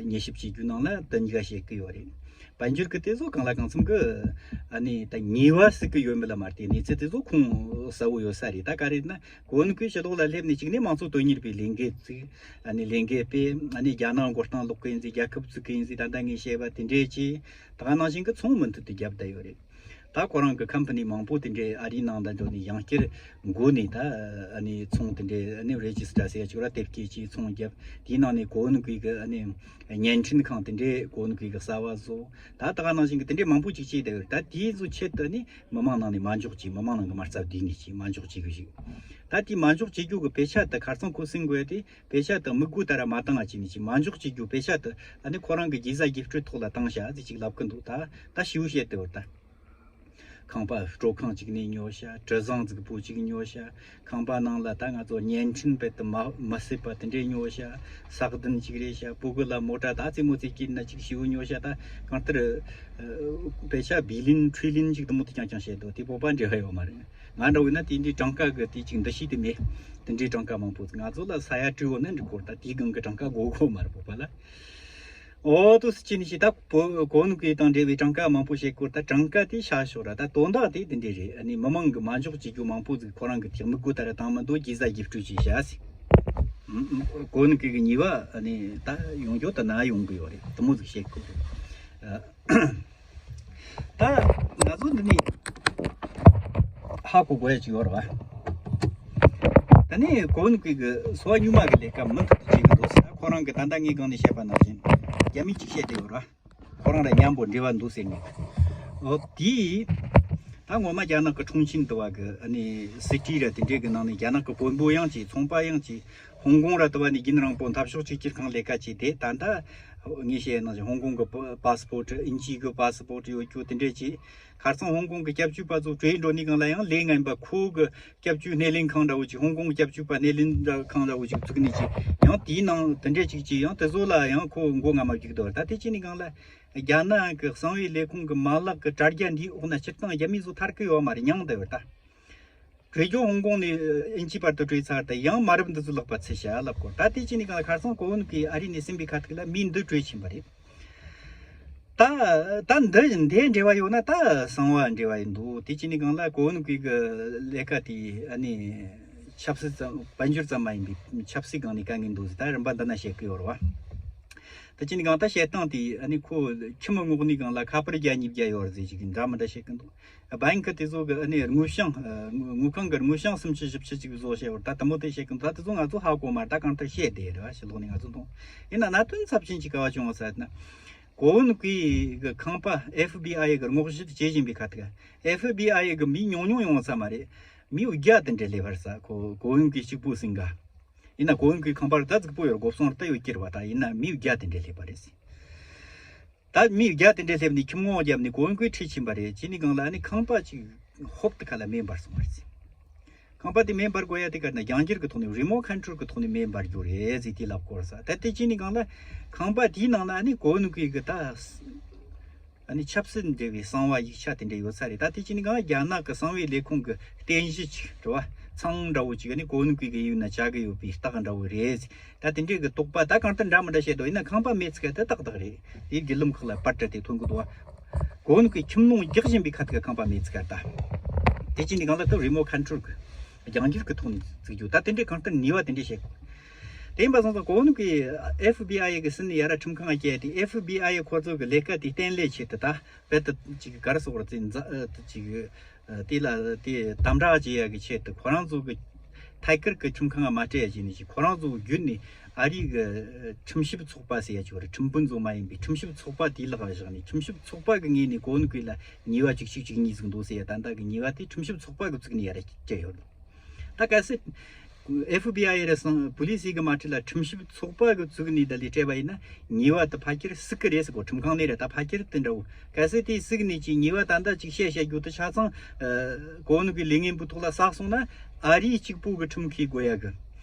ཉེས་ཞིབ་བྱེད་རྒྱུ་ནང་ལ་དེ་གཉིས་ཀ་བཤད་གི་ཡོད་རེད། དཔལ་འབྱོར་གི་དེ་ཚོ་གང་ལ་གང་འཚམ་གི་ཨ་ནི་ད་ཉེས་པ་ཟིག་གི་ཡོད་མེད་ལ་མ་ལྟོས། གནས་ཚུལ་དེ་ཚོ་ཁུངས་གསལ་བོ་ཡོད་ས་རེད། ད་ག་རེ་ན། གོ་ཝུན་ཀུའི་ཕྱི་ལོགས་ལ་སླེབས་ནས་གཅིག་ནས་དམངས་གཙོ་དོན་གཉེར་བའི་ལས་འགུལ་བཙུགས། ཨ་ནི་ལས་འགུལ་སྤེལ། ཨ་ནི་རྒྱ་ནག་མགོ་རྟིང་སློག་གི་ཡིན་ཟེར། རྒྱལ་ཁབ་བཙུགས་གི་ཡིན་ཟེར། ད་ལྟ་ངས་བཤད་པ་དེ་འདྲས་ཀྱིས་ད་ག་ནང་བཞིན་གི་ཚོང་མུ་མཐུད་དུ་རྒྱབ་བསྡད་ཡོད་རེད། ད་ཁོ་རང་གི་ཁམ་ཕ་ནི་མང་པོ་དེ་འདྲས་ཨ་རིའི་ནང་ད་འགྲོ་ནས་ཡང་བསྐྱར་འགོ་ནས་ད་ཨ་ནི་ཚོང་དེ་འདྲས་ཨ་ནི་རེ་ཇི་སི་ཊར་ཟེར་ཡ་ཅིག་ར་དེབ་སྐྱེལ་གྱིས་ཚོང་རྒྱབ། དེའི་ནང་ནས་གོ་ཝུན་ཀུའི་གི་ཨ་ནི་བརྙན་འཕྲིན་ཁང་དེ་འདྲས་གོ་ཝུན་ཀུའི་གི་གསར་བ་བཟོ། ད་ད་ག་ནང་བཞིན་གི་དེ་འདྲས་མང་པོ་ཅིག་བྱས་བསྡད་ཡོད་རེད། ད་དེའི་ཚོ་ཆེད་དུ་ནི་མི་མང་ནང་ནས་མ་འཇོག་བྱས། མི་མང་ནང་གི་མ་རྩ་བསྡུས་ནས་ཅིག་མ་འཇོག་བྱེད་དགོས་ཞིག་ད་དེའི་མ་འཇོག་བྱེད་རྒྱུ་གི་དཔེ་ཆ་དེ་ཁ་སང་ཁོ་ཟིན་དགོས་ཡ་དེ། དཔེ་ཆ་དེ་མི་དགོས་ད་ར་མ་བཏང་ང་བྱས་ནས་ཅིག་མ་འཇོག་བྱེད་རྒྱུ་དཔེ་ཆ་དེ་ཨ་ནི་ཁོ་རང་གི་རྒྱུ་ཟ་རྒྱུ་སྤྲོད་ཐོག་ལ་བཏང་བྱ་ཟེར་ཅིག་ལབ་གི་འདུག་ད་ད་ཞེ་པོ་བཤད་བསྡད་ཡོད་རེད་ད། ཁང་པ་སྤྲོ་ཁང་གཅིག་ནས་ཉོ་བྱ། གྲུ་གཟིངས་རྫིག་པོ་གཅིག་ཉོ་བྱ། ཁང་པ་ནང་ལ་ད་ང་ཚོ་བརྙན་འཕྲིན་རྦད་དེ་མ་མི་སྲིད་པ་དེ་འདྲས་ཉོ་བྱ། ས་གདན་གཅིག་རེད་བྱ། སྤུ་གུ་ལ་མོ་ཊ་ད་རྩེད་མོ་རྩེ་གི་ན་གཅིག་ཞེ་པོ་ཉོ་བྱ། ད་གང་ལྟར་ཨ་དཔེ་ཆ་བི་ལིན་ཁྲི་ལིན་གཅིག་དུ་མོ་དེ་རྐྱང་རྐྱང་བཤད་འདུག་དེ་བོད་པ་འབྲེལ་བ་ཡོད་མ་རེད། ང་འདྲ་བོ་ཡིན་ན་དེ་འདྲའི་གྲངས་ཀ་གི་དེ་གཅིག་འདུ་ཤེས་དེ་མེད། དེ་འདྲའི་གྲངས་ཀ་མང་པོ་ང་ཚོ་ལ་ས་ཡ་དྲུག་ཡོད་ན་འགྲིག་གོ་ད་དེའི་སྒང་གི་གྲངས་ཀ་དགོས་གོ་མ་རེད་བོད་པ་ལ། ཨོ་ཏོ་སི་ཅི་ནི་ཞིག་ད་བོད་གོ་ཝུན་ཀུའི་དང་འབྲེལ་བའི་གྲངས་ཀ་མང་པོ་བཤད་སྐོར་ད་གྲངས་ཀ་དེ་ཤ་ཤོར་ར། ད་དོན་དག་དེ་དེ་འདྲས་རེད། ཨ་ནི་མི་མང་གི་མ་འཇོག་བྱེད་རྒྱུ་མང་པོ་ཟིག་ཁོ་རང་གི་ཐེག་མི་དགོས་ད་ར་བཏང་མི་འདུག་རྒྱུ་ཟ་རྒྱུ་སྤྲོད་བྱས་བྱ་ཟིག་ཨུམ་ཨུམ། གོ་ཝུན་ཀུའི་གི་ཉེས་པ་ཨ་ནི་ད་ཡོང་རྒྱུ་ད་ན་ཡོང་གི་ཡོད་རེད། དེ་མོ་ཟིག་བཤད་དགོས་རེད། ཨ། ད་ང་ཚོ་འདི་ནས་ཧ་གོ་དགོས་ཡ་ཅིག་ཡོད་རེད་བ། ད་ནི་གོ་ཝུན་ཀུའི་གི་འཚོ་བ་སྙུང་མ་གི་ལས་ཀ་མུ་མཐུད་དུ་བྱེད་ཀྱི་འདུག་ཟེར། ཁོ་རང་གི་ད་ལྟ་ངས་གོང་ནས་བཤད་པ་ནང་བཞིན་རྒྱ་མི་གཅིག་བཤད་བསྡད་ཡོད་རེད་བ། ཁོ་རང་ལ་མཉམ་པོ་འབྲེལ་བ་འདུག་ཟེར་ནས། འོ་དེས་ད་ངོ་མ་རྒྱ་ནག་གི་ཁྲུང་ཆིན་དུ་བ་གི་ཨ་ནི་སི་ཊི་ར་དེ་འདྲས་གི་ནང་ནས་རྒྱ་ནག་གི་དཔོན་པོ་ཡང་གཅིག་ཚོང་པ་ཡང་གཅིག་ཧོང་ཀོང་ར་དུ་བ་ནས་རྒྱུན་རིང་པོ་འཐབ་ཕྱོགས་གཅིག་གྱུར་ཁང་ལས་ཀ་བྱས་ཏེ། ད་ལྟ་ངས་བཤད་ནང་བཞིན་ཧོང་ཀོང་གི་པ་པ་སི་པོར་ཊི། དབྱིན་ཇི་གི་པ་སི་པོར་ཊི་ཡོད་རྒྱུ་དེ་འདྲས་ཀྱིས། ཁ་སང་ཧོང་ཀོང་གི་སྐྱབས་བཅོལ་བ་ཚོ་བྲོས་འགྲོ་ནས་གང་ལ་ཡང་ལས་ངན་པ་ཁོ་གི་སྐྱབས་བཅོལ་སྣེ་ལེན་ཁང་འདྲ་བོ་ཅིག་ཧོང་ཀོང་གི་སྐྱབས་བཅོལ་བ་སྣེ་ལེན་ཁང་འདྲ་བོ་ཅིག་བཙུགས་ནས་ཅིག་ཡང་དེའི་ནང་དེ་འདྲས་ཅིག་ཅིག་ཡང་དེ་ཚོ་ལ་ཡང་ཁོ་མགོ་རྔ་མ་རྒྱུག་འདུག་ད་དེ་ཅི་ནས་གང་ལ་རྒྱ་ནག་གི་གསང་བའི་ལས་ཁུངས་གི་མ་ལག་གི་དྲ་རྒྱ་འདིའི་འོག་ན་སྤྱིར་བཏང་རྒྱ་མི་ཚོ་ཐར་གི་ཡོད་མ་རེད། མྱངས་བསྡད་ཡོད་ད། བྲོས་རྒྱུ་ཧོང་ཀོང་ནས་དབྱིན་ཇིའི་བར་དུ་བྲོས་ཚར་ཏེ་ཡང་མ་རབས་འདི་ཚོ་ལག་པ་ཚུད་བྱ་ལབ་གོ་ད་དེ་ཅི་ནས་གང་ལ་ཁ་སང་གོ་ཝུན་ཀུའི་ཨ་རི་ནས་ཟིན་པའི་ཁ་ཐུག་ལ་མི་འདི་བྲོས་ཕྱིན་པ་རེད། ད་ད་འདི་འདི་འབྲེལ་བ་ཡོད་ན་ད་གསང་བ་འབྲེལ་བ་ཡིན་འདུག་དེ་ཅི་ནི་གང་ལ་གོ་བོ་ནུ་ཀུའི་གི་ལས་ཀ་དེ་ཨ་ནི་ཆབ་སྲིད་ཙམ་དཔལ་འབྱོར་ཙམ་མ་ཡིན་པའི་ཆབ་སྲིད་སྒང་ནས་དཀའ་ངལ་འདུག་ཟེར། ད་རིམ་པ་འདི་ན་བཤད་གི་ཡོད་རེད་བ། ད་ཅི་ནི་གང་ད་བཤད་སྟངས་དེ་ཨ་ནི་ཁོ་ཁྱིམ་མི་ངོགས་ནི་གང་ལ་ཁ་པར་བརྒྱ་གཉིས་བརྒྱ་ཡོད་རེད་ཟེར་ཅིག་འདྲ་མི་འདྲ་བཤད་གི་འདུག་བྷེང་ཀི་དེ་ཚོ་གི་ཨ་ནི་དངུལ་བྱང་དངུལ་ཁང་གི་དངུལ་བྱང་སུམ་ཅུ་བཞི་བཅུ་ཅིག་བཟོ་བྱས་པར་ད་དེ་མོ་དེ་བཤད་གི་འདུག་ད་དེ་ཚོ་ང་ཚོ་ཧ་གོ་མ་རེད། ད་གང་ལྟར་བཤད་བསྡད་རེད་བ། ཕྱི་ལོགས་ནས་ང་ཚོ་མཐོང་ཡིན་ན་གནད་དོན་ཚབས་ཆེན་གཅིག་ག་བ་བྱུང་བ་ཟེར་ན། གོ་བོ་ནུ་ཀུའི་གི་ཁང་པ་ཨེཕ་བི་ཨའི་གི་སྔོག་བཤེར་བྱེད་བཞིན་པའི་ཁ་ཐུག་ཨེཕ་བི་ཨའི་གི་མི་ཉུང་ཉུང་ཡོང་ས་མ་རེད། མི་བརྒྱ་དེ་འདྲ་སླེབས་པ་རེད་ས། ཁོ་གོ་བོ་ནུ་ཀུའི་གཅིག་པུ་ཟིན་ག་ཡིན་ན་གོ་བོ་ནུ་ཀུའི་ཁང་པ་ར་ད་ཙིག་པོ་ཡོད་རེད། སྒོ་སྲུང་ར་ད་ཡོད་ཀྱི་རེད་བ། ད་ཡིན་ན་མི་བརྒྱ་དེ་འདྲ་སླེབས་པ་རེད་ཟེར། ད་མི་བརྒྱ་དེ་འདྲ་སླེབས་ནས་ཁྱིམ་ངོ་བརྒྱབ་ནས་གོ་བོ་ནུ་ཀུའི་ཁྲིད་ཕྱིན་པ་རེད། ཅི་ནི་གང་ལ་ཨ་ནི་ཁང་པ་ཅིག་ཧོབ་ཏུ་ཁ་ལ་མེ་འབར་སོང་བ་རེད་ཟེར། ཁང་པ་དེ་མེ་འབར་དགོས་ཡ་དེ་ག་ན་རྒྱང་སྒྱུར་གི་ཐོག་ནས་རི་མོ་ཁོན་ཊོལ་གི་ཐོག་ནས་མེ་འབར་རྒྱུ་རེད་ཟེར་དེ་ལབ་སྐོར་ས། ད་དེ་ཅི་ནི་གང་ལ་ཁང་པ་དེའི་ནང་ན་ཨ་ནི་གོ་བོ་ནུ་ཀུའི་གི་ད་ཨ་ནི་ཆབ་སྲིད་འབྲེལ་བའི་གསང་བ་ཡིག་ཆ་དེ་འདྲ་ཡོད་ས་རེད། ད་དེ་ཅི་ནི་གང་རྒྱ་ནག་གི་གསང་བའི་ལས་ཁུངས་ཀྱི་རྟེན་གཞི་ཅིག་རེད་བ། ཚང་འདྲ་བོ་ཅིག་ཨ་ནི་གོ་བོ་ནུ་ཀུའི་གི་ཡུལ་ན་བྱ་གི་ཡོད་པའི་རྟགས་འདྲ་བོ་རེད། ད་དེ་འདྲའི་གི་དོགས་པ་ད་གང་ལྟར་འདྲ་མི་འདྲ་བཤད་དོ། ཡིན་ན་ཁང་པ་མེ་ཚིག་ག་དེ་ཏག་ཏག་རེད། དེའི་བརྒྱུད་ལམ་ཁག་ལ་པར་སྤྲད་དེ་ཐོན་གི་འདུག་བ། གོ་བོ་ནུ་ཀུའི་ཁྱིམ་ལུང་རྒྱག་བཞིན་པའི་ཁ་ཐུག་ཁང་པ་མེ་ཚིག་ག་ད། དེ་ཅི་ནི་གང་ལ་ད་རི་མོ་ཁོན་ཊོལ་གི་རྒྱང་སྒྱུར་གི་ཐོག་ནས་བཙུགས་རྒྱུ། ད་དེ་འདྲའི་གང་ལྟར་ནུས་པ་དེ་འདྲའི་བཤད་དགོས། དེ་ཡིན་པ་སོང་ཙང་གོ་བོ་ནུ་ཀུའི་ཨེཕ་བི་ཨའི་གི་སྲིད་ནས་ཡར་ཁྲིམས་ཁང་ང་བསྐྱལ་ཏེ་ཨེཕ་བི་ཨའི་ཁོ་ཚོ་གི་ལས་ཀ་དེ་བརྟན་ལྷིང་ཆེད་དུ་ད་རྦད་དེ་ཅིག་ག་རེ་ཟེར་དགོས་རེད། ཅིག་དེ་ལ་དེ་དམ་དྲག་བྱེད་ཡ་གི་ཆེད་དུ་ཁོ་རང་ཚོ་གི་ཐད་ཀར་གི་ཁྲིམས་ཁང་ང་མ་སྤྲད་ཡ་བྱས་ནས་ཅིག་ཁོ་རང་ཚོ་བརྒྱུད་ནས་ཨ་རིའི་གི་ཁྲིམས་ཞིབ་ཚོགས་པ་ཟེར་ཡ་ཅིག་ཡོད་རེད། ཁྲིམས་དཔོན་ཚོ་མ་ཡིན་པའི་ཁྲིམས་ཞིབ་ཚོགས་པ་དེའི་ལག་ལ་བཞག་ནས་ཁྲིམས་ཞིབ་ཚོགས་པ་གི་ངོས་ནས་གོ་བོ་ནུ་ཀུའི་ལ་ཉེས་པ་གཅིག་གཅིག་གཅིག་གཉིས་ཟིག་འདུག་ཟེར་ཡ། ད་ལྟ་གི་ཉེས་པ་དེ་ཁྲིམས་ཞིབ་ཚོགས་པ་གི་བཙུགས་ནས་ཡར་སྤྲད་ཡོད། ད་གལ་སྲིད་ཨེཕ་བི་ཨའི་རེད་སང་པུ་ལི་སི་གི་མ་ཁྲིད་ལ་ཁྲིམས་ཞིབ་ཚོགས་པ་གི་བཙུགས་ནས་ད་ལས་སྤྲད་པ་ཡིན་ན་ཉེས་པ་དེ་ཕལ་ཆེར་ཟིག་གི་རེད་ཟེར་གོ། ཁྲིམས་ཁང་ནས་རེད། ད་ཕལ་ཆེར་དེ་འདྲ་བོ། གལ་སྲིད་དེ་ཟིག་ནས་ཀྱི་ཉེས་པ་ད་ལྟ་ཅིག་བཤད་བཤད་རྒྱུ་དེ་ཆ་ཚང་གོ་བོ་ནུ་ཀུའི་ལས་ངན་པོའི་ཐོག་ལ་བསགས་སོང་ན་ཨ་རིའི་གཅིག་པུ་གི་ཁྲིམས་འཁེལ་དགོས་ཡ་གི།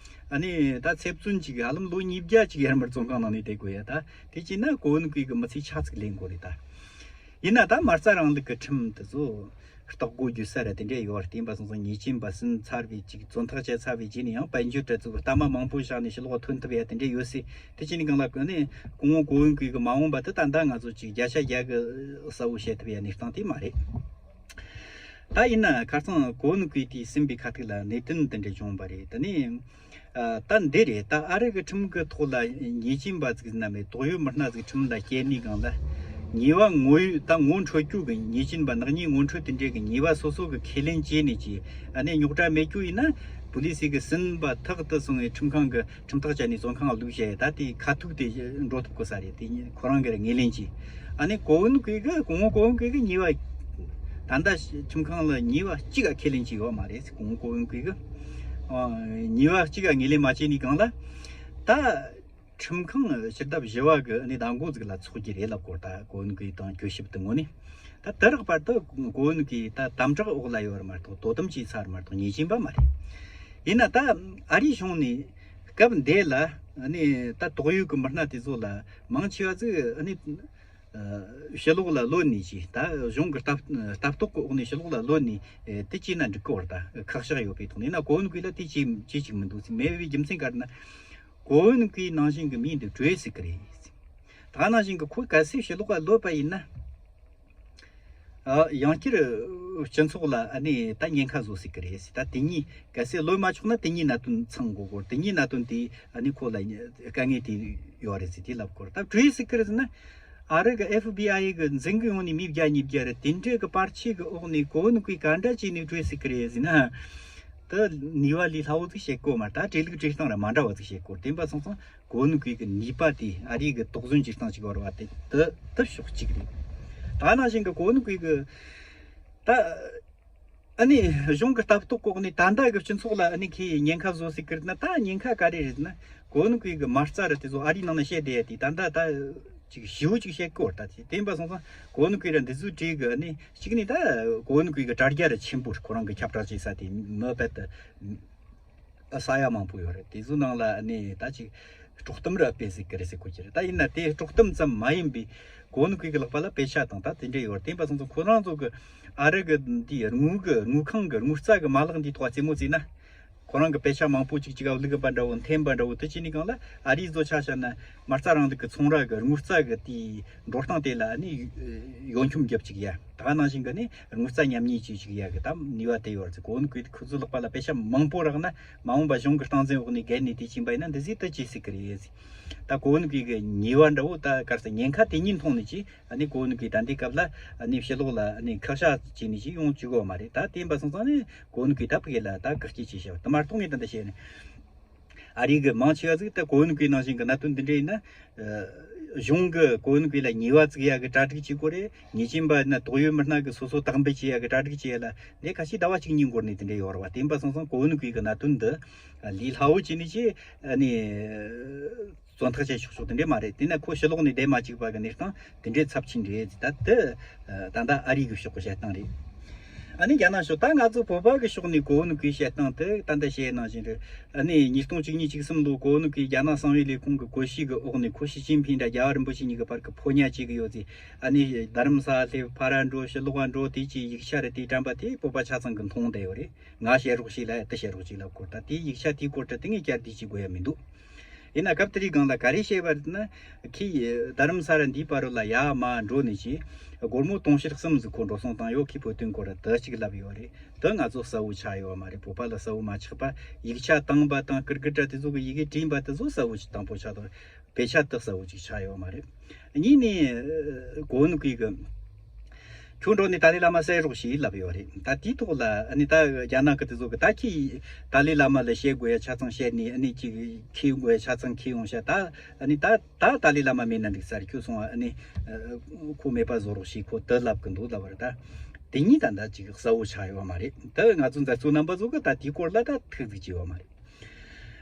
ཨ་ནི་ད་ཚེ་བཙོན་ཅིག་ཧ་ལམ་ལོ་ཉིས་བརྒྱ་ཅིག་ཡར་མར་བཙོན་ཁང་ནང་ནས་བསྡད་དགོས་ཡ། ད་དེ་བྱས་ན་གོ་བོ་ནུ་ཀུའི་གི་མི་ཚེ་ཆ་ཚིག་ལེན་དགོས་རེད་ད། ཡིན་ན་ད་མ་རྩ་རིང་ལུགས་ཀྱི་ཁྲིམས་དེ་ཚོ་རྟོགས་དགོས་རྒྱུ་ས་ར་དེ་འདྲས་ཡོད་རེད། དེ་ཡིན་པ་སོང་ཙང་ཉེས་ཅན་པ་ཟིན་ཚར་བའི་ཅིག་བཙོན་ཐག་བཅད་ཚར་བའི་རྗེས་ནས་ཡང་དཔལ་འབྱོར་དྲ་ཚིགས་གཏའ་མ་མང་པོ་བཞག་ནས་ཕྱི་ལོགས་ཐོན་ཐུབ་ཡ་དེ་འདྲས་ཡོད་སྲིད། དེ་ཅི་ནས་གང་ལ་གོ་ནས་སྐུ་ངོ་གོ་ཝུན་ཀུའི་གི་མ་འོངས་པ་དེ་ད་ལྟ་ང་ཚོ་ཅིག་བརྒྱ་ཆ་བརྒྱ་གི་གསལ་བོ་བཤད་ཐུབ་ཡ་གནས་སྟངས་དེ་མ་རེད། ད་ཡིན་ན་ཁ་སང་གོ་ཝུན་ཀུའི་དེ་ཟིན་པའི་ཁ་ཐུག་ལ་གནད་དོན་དེ་འདྲས་བྱུང་བ་རེད། ད་ནི། ཨ། ད་འདི་རེད། ད་ཨ་རི་གི་ཁྲིམས་ཀྱི་ཐོག་ལ་ཉེས་ཅན་པ་ཟིག་ཟིན་ན་མེད། དོགས་ཡོད་མི་སྣ་ཟིག་ཁྲིམས་ལ་སྐྱེལ་ནས་གང་ལ་ཉེས་པ་ངོ་ཡོད་ད་ངོ་འཕྲོད་རྒྱུ་གི་ཉེས་ཅན་པ་ནག་ཉེས་ངོ་འཕྲོད་དེ་འདྲས་གི་ཉེས་པ་སོ་སོ་གི་ཁས་ལེན་བྱས་ནས་ཀྱི་ཨ་ནི་རྙོག་དྲ་མེད་རྒྱུ་ཡིན་ན་པུ་ལི་སི་གི་ཟིན་པ་ཐག་ཏུ་སོང་བའི་ཁྲིམས་ཁང་གི་ཁྲིམས་ཐག་བཅད་ནས་བཙོན་ཁང་ལ་བླུགས་བྱས་ད་དེ་ཁ་ཐུག་དེ་འགྲོ་ཐུབ་དགོས་ས་རེད། དེ་ཁོ་རང་གི་ངོས་ལེན་གྱིས། ཨ་ནི་གོ་ཝུན་ཀུའི་གི་སྐུ་ངོ་གོ་ཝུན་ཀུའི་གི་ཉེས་པ་ད་ལྟ་ཁྲིམས་ཁང་ལ་ཉེས་པ་གཅིག་ག་ཁས་ལེན་གྱི་ཡོད་མ་རེད། སྐུ་ངོ་གོ་ཝུན་ཀུའི་གི་ཨ་ཉེས་པ་གཅིག་ག་ངོས་ལེན་མ་བྱས་ནས་གང་ལ་ད་ཁྲིམས་ཁང་ཕྱིར་ལྡབ་བཞི་བ་གི་ཨ་ནི་ཟླ་མགོ་ཟིག་ལ་ཚོགས་ཀྱི་རེད་ལབ་སྐོར། ད་གོ་ཝུན་ཀུའི་དང་གྱོད་ཞིབ་དེ་ངོ་ནས་ད་དེ་རག་བར་དུ་གོ་ཝུན་ཀུའི་ད་དམ་དྲག་འོག་ལ་ཡོད་རེད་མ་གཏོགས་དོ་དམ་བྱས་ཚར་མ་གཏོགས་ཉེས་ཅན་པ་མ་རེད། ཡིན་ན་ད་ཨ་རིའི་གཞུང་ནས་སྐབས་འདི་ལ་ཨ་ནི་ད་དོགས་ཡོད་གི་མི་སྣ་དེ་ཚོ་ལ་མང་ཆེ་བ་ཚོས་ཨ་ནི་ཕྱི་ལོགས་ལ་ལོན་ནས་ཅི་ད་གཞུང་གི་ལྟ་ལྟ་རྟོག་གི་འོག་ནས་ཕྱི་ལོགས་ལ་ལོན་ནས་དེ་བྱས་ན་འགྲིག་གི་བར་ད་ཁག་བཞག་ཡོད་པའི་ཐོག་ནས་ན་གོ་ཝུན་ཀུའི་ལ་དེ་བྱས་བྱས་ཅིག་མི་འདུག་ཟེར། མེད་པའི་རྒྱུ་མཚན་ག་རེ་ན་གོ་ཝུན་ཀུའི་ནང་བཞིན་གི་མི་འདི་བྲོས་སྲིད་གི་རེད། ད་ནང་བཞིན་གི་ཁོ་གལ་སྲིད་ཕྱི་ལོགས་ལ་ལོན་པ་ཡིན་ན། ཨ། ཡང་བསྐྱར་སྤྱི་ཚོགས་ལ་ཨ་ནི་ད་ཉེན་ཁ་བཟོ་སྲིད་གི་རེད་ཟེར། ད་དེ་གཉིས་གལ་སྲིད་ལོན་མ་ཆོག་ན་དེ་གཉིས་གནད་དོན་ཚང་དགོས་སྐོར། དེ་གཉིས་གནད་དོན་དེ་ཨ་ནི་ཁོ་ལ་དཀའ་ངལ་དེ་ཡོད་རེད་ཟེར་དེ་ལབ་སྐོར། ད་བྲོས་སྲིད་གི་རེད་ཟེར་ན་ཨ་རི་གི་ཨེཕ་བི་ཨའི་གི་འཛིན་གི་ཡོང་ནས་མི་བརྒྱ་ཉིས་བརྒྱ་རེད། དེ་འདྲའི་གི་བར་ཆད་གི་འོག་ནས་གོ་ནི་ཀུའི་ག་འདྲ་བྱས་ནས་བྲོས་སྲིད་གི་རེད་ཟེར་ན། ད་ནུས་པ་ལས་སླ་བོ་ཟིག་བཤད་གོ་མ། ད་བྲེལ་ལུགས་བྲེལ་སྟངས་ར་མ་འདྲ་བ་ཟིག་བཤད་གོ། དེ་འབའ་སོང་ཙང་གོ་ནི་ཀུའི་གི་ནུས་པ་དེ་ཨ་རིའི་གི་དོགས་ཟོན་བྱེད་སྟངས་ཅིག་བར་བ་དེ་དེ་དེ་ཕྱོགས་གཅིག་རེད། ད་ནང་བཞིན་གི་གོ་ནི་ཀུའི་གི་ད་ཨ་ནི་གཞུང་གི་ལྟ་རྟོག་གོ་ནི་ད་ལྟ་གི་སྤྱི་ཚོགས་ལ་ཨ་ནི་ཁོས་ཉེན་ཁ་བཟོ་སྲིད་གི་རེད་ན། ད་ཉེན་ཁ་ག་རེ་རེད་ན་གོ་ནི་ཀུའི་གི་མ་རྩ་ར་དེ་ཚོ་ཨ་རིའི་ནང་ན་བཤད་བསྡད་ཡ་དེ་ད་ལྟ་ད་ཅིག་ཞེ་བོ་ཅིག་བཤད་གོ། ད་དེ་དེ་འབའ་སོང་ཙང་གོ་ནི་ཀུའི་ར་འདི་ཚོའི་གྲས་གི་ཨ་ནི་གཅིག་ནི་ད་གོ་ནི་ཀུའི་གི་དྲ་རྒྱ་ར་ཆེན་པོ་རེད། ཁོ་རང་གི་ཁྱབ་བསྒྲགས་བྱེད་ས་དེ་མི་རྦད་དེ་ས་ཡ་མང་པོ་ཡོད་རེད། དེ་ཚོའི་ནང་ལ་ཨ་ནི་ད་ཅིག་དཀྲོག་གཏམ་ར་སྤེལ་སྲིད་གི་རེད་ཟེར་གོ་གི་རེད། ད་ཡིན་ན་དེ་དཀྲོག་གཏམ་ཙམ་མ་ཡིན་པའི་གོ་ནི་ཀུའི་གི་ལག་པ་ལ་དཔེ་ཆ་དང་ད་དེ་འདྲ་ཡོད་རེད། དེ་འབའ་སོང་ཙང་ཁོ་རང་ཚོ་གི་ཨ་རི་གི་འདི་དངུལ་གི་དངུལ་ཁང་གི་དངུལ་རྩ་གི་མ་ལག་འདིའི་ཐོག་རྩེད་མོ་རྩེས་ན། ཁོ་རང་གི་དཔེ་ཆ་མང་པོ་ཅིག་ཅིག་བླུགས་པ་འདྲ་བོ་འཐེན་པ་འདྲ་བོ་དེ་བྱས་ནས་གང་ལ་ཨ་རིའི་བཟོ་ཆ་བཞག་ན་མ་རྩ་རིང་ལུགས་ཀྱི་ཚོང་ར་གི་དངུལ་རྩ་གི་དེའི་འགྲོ་སྟངས་དེ་ལ་ནི་ཡོ་འཁྱོམ་རྒྱབ་ཅིག་ཡ། ད་ག་ནང་བཞིན་གི་ནི་དངུལ་རྩ་མཉམ་ཉེས་བྱེད་ཅིག་ཡ་གི་ད་ནུས་པ་དེ་ཡོད་རེད། གོ་བོ་ནུ་ཀུའི་ཁོ་ཚོའི་ལག་པ་ལ་དཔེ་ཆ་མང་པོ་རག་ན་མ་འོངས་པ་གཞུང་གི་སྟངས་འཛིན་འོག་ནས་བརྒལ་ནས་དེ་བྱིན་པ་ཡིན་ན་འདི་ཟིག་ད་ཅི་སྲིད་གི་རེད་ཟེར། ད་གོ་བོ་ནུ་ཀུའི་གི་ཉེས་པ་འདྲ་བོ་ད་གར་ས་ཉེན་ཁ་དེ་གཉིས་མཐོང་ནས་ཅི། ཨ་ནི་གོ་བོ་ནུ་ཀུའི་ད་འདི་སྐབས་ལ་ཨ་ནི་ཕྱི་ལོགས་ལ་ཨ་ནི་ཁག་ཤ་བྱས་ནས་ཅི་ཡོང་བཅུག་གོ་མ་རེད། ད་དེ་ཡིན་པ་སོང་ཙང་ནི་གོ་བོ་ནུ་ཀུའི་ད་ཕ་གི་ལ་ད་བཀག་སྐྱིལ་བྱས་བཞག་པ་དེ་མ་གཏོགས་ངས་ད་འདི་བཤད་ནས། ཨ་རིའི་གི་མང་ཆེ་བ་ཟིག་ད་གོ་བོ་ནུ་ཀུའི་ནང་བཞིན་གི་གནད་དོན་འདི་འདྲ་ཡིན་ན། གཞུང་གི་གོ་བོ་ནུ་ཀུའི་ལ་ཉེས་པ་བཙུགས་ཡ་གི་གྲ་སྒྲིག་བྱེད་དགོས་རེད། ཉེས་ཅན་པ་ན་དོགས་ཡོད་མི་སྣ་གི་སོ་སོ་བདག་འབུད་བྱེད་ཡ་གི་གྲ་སྒྲིག་བྱེད་ཡ་ལ་འདི་ཁ་ཤས་ཟླ་བ་གཅིག་གཉིས་འགོར་ནས་དེ་འདྲ་ཡོད་རེད་བ། དེ་ཡིན་པ་སོང་ཙང་གོ་བོ་ནུ་ཀུའི་གི་གནད་དོན་འདི་ལས་སླ་བོ་བྱས་ནས་ཅི་ཨ་ནི་བཙོན་ཐག་བཅད་ཆོག་ཆོག་དེ་འདྲ་མ་རེད། དེ་ན་ཁོ་ཕྱི་ལོགས་ནས་བསྡད་མ་བཅུག་པ་གི་གནས་སྟངས་དེ་འདྲའི་ཚབས་ཆེན་རེད། ད་དེ་ད་ལྟ་ཨ་རི་གི་ཕྱོགས་གི་བཤད་སྟངས་རེད། ཨ་ནི་རྒྱ་ནག་ཕྱོགས་ད་ང་ཚོ་བོད་པ་གི་ཕྱོགས་ནས་གོ་བོ་ནུ་ཀུའི་བཤད་སྟངས་དེ་ད་ལྟ་བཤད་ནང་བཞིན་རེད། ཨ་ནི་ཉིས་སྟོང་བཅུ་གཉིས་བཅུ་གསུམ་ལོ་གོ་བོ་ནུ་ཀུའི་རྒྱ་ནག་གསང་བའི་ལས་ཁུངས་ཀྱི་གོ་ཤིས་ཀྱི་འོག་ནས་ཁོ་ཞི་ཅིན་ཕིང་དང་རྒྱལ་བ་རིན་པོ་ཆེ་གཉིས་ཀྱི་བར་གྱི་ཕོ་ཉ་བྱེད་ཀྱི་ཡོད་ཟེར། ཨ་ནི་རྡ་རམ་ས་ལ་སླེབས། ཕར་ར་འགྲོ། ཕྱི་ལོགས་ལ་འགྲོ། དེ་ཅིག་ཡིག་ཆ་རེད། དེ་དྲན་པ་དེ་བོད་པ་ཆ་ཚང་གི་མཐོང་བསྡད་ཡོད་རེད། ང་བཤད་རོགས་བྱེད་ལ་དེ་བཤད་རོགས་བྱེད་ལ་སྐོར་ད་དེ་ཡིག་ཆ་དེའི་སྐོར་དུ་དེ་ངས་བསྐྱར་ཟློས་བྱེད་དགོས་ཡ་མི་འདུག་ཡིན་ན་སྐབས་དེ་རིང་སྒང་ལ་ག་རེ་བཤད་པ་རེད་ན། ཁོས་རྡ་རམ་ས་ལ་འདིའི་བར་ལ་ཡར་མར་འགྲོ་ནས་ཅི། སྒོར་མོ་དུང་ཕྱུར་གསུམ་ཟིག་ཁོ་འགྲོ་སོང་བཏང་ཡོད། ཁོས་བོད་དོན་སྐོར་ལ་དེ་གཅིག་ལབ་ཡོད་རེད། དེ་ང་ཚོ་གསལ་བོ་ཆགས་ཡོད་མ་རེད། བོད་པ་ལ་གསལ་བོ་མ་ཆགས་པ། ཡིག་ཆ་བཏང་པ་དང་ཀིར་ཀིར་དྲ་དེ་ཚོ་གི་ཡི་གེ་བྲིས་པ་དེ་ཚོ་གསལ་བོ་ཅིག་དང་པོ་ཆགས་དོ། དཔེ་ཆ་དེ་གསལ་བོ་ཅིག་ཆགས་ཡོད་མ་རེད། གཉིས་ནས་གོ་བོ་ནུ་ཀུའི་གི་ཁྱོད་འགྲོ་ནས་ཏཱ་ལའི་བླ་མ་བསད་རོགས་ཞེས་ལབ་ཡོད་རེད། ད་དེའི་ཐོག་ལ་ཨ་ནི་ད་རྒྱ་ནག་གི་དེ་ཚོ་གི་ད་ཁྱེད་ཏཱ་ལའི་བླ་མ་ལ་བཤད་དགོས་ཡ་ཆ་ཚང་བཤད་ནས། ཨ་ནི་ཅིག་ཁྱེད་དགོས་ཡ་ཆ་ཚང་ཁྱེད་ཡོང་ཤག་ད་ཨ་ནི་ད་ད་ཏཱ་ལའི་བླ་མ་མེད་ན་འགྲིག་ས་རེད། ཁྱོད་སོང་བ་ཨ་ནི་ཁོ་མེད་པ་བཟོ་རོགས་ཞེས་ཁོ་དེ་ལབ་གི་འདུག་ལབ་པ་རེད། ད་དེ་གཉིས་ད་ད་ཅིག་གསལ་བོ་ཆགས་ཡོད་མ་རེད། ད་ང་ཚོ་མཛད་གཙོ་རྣམ་པ་ཚོ་གི་ད་དེའི་སྐོར་ལ་ད་ཐུགས་གཟིགས་བྱས་ཡོད་མ་རེད།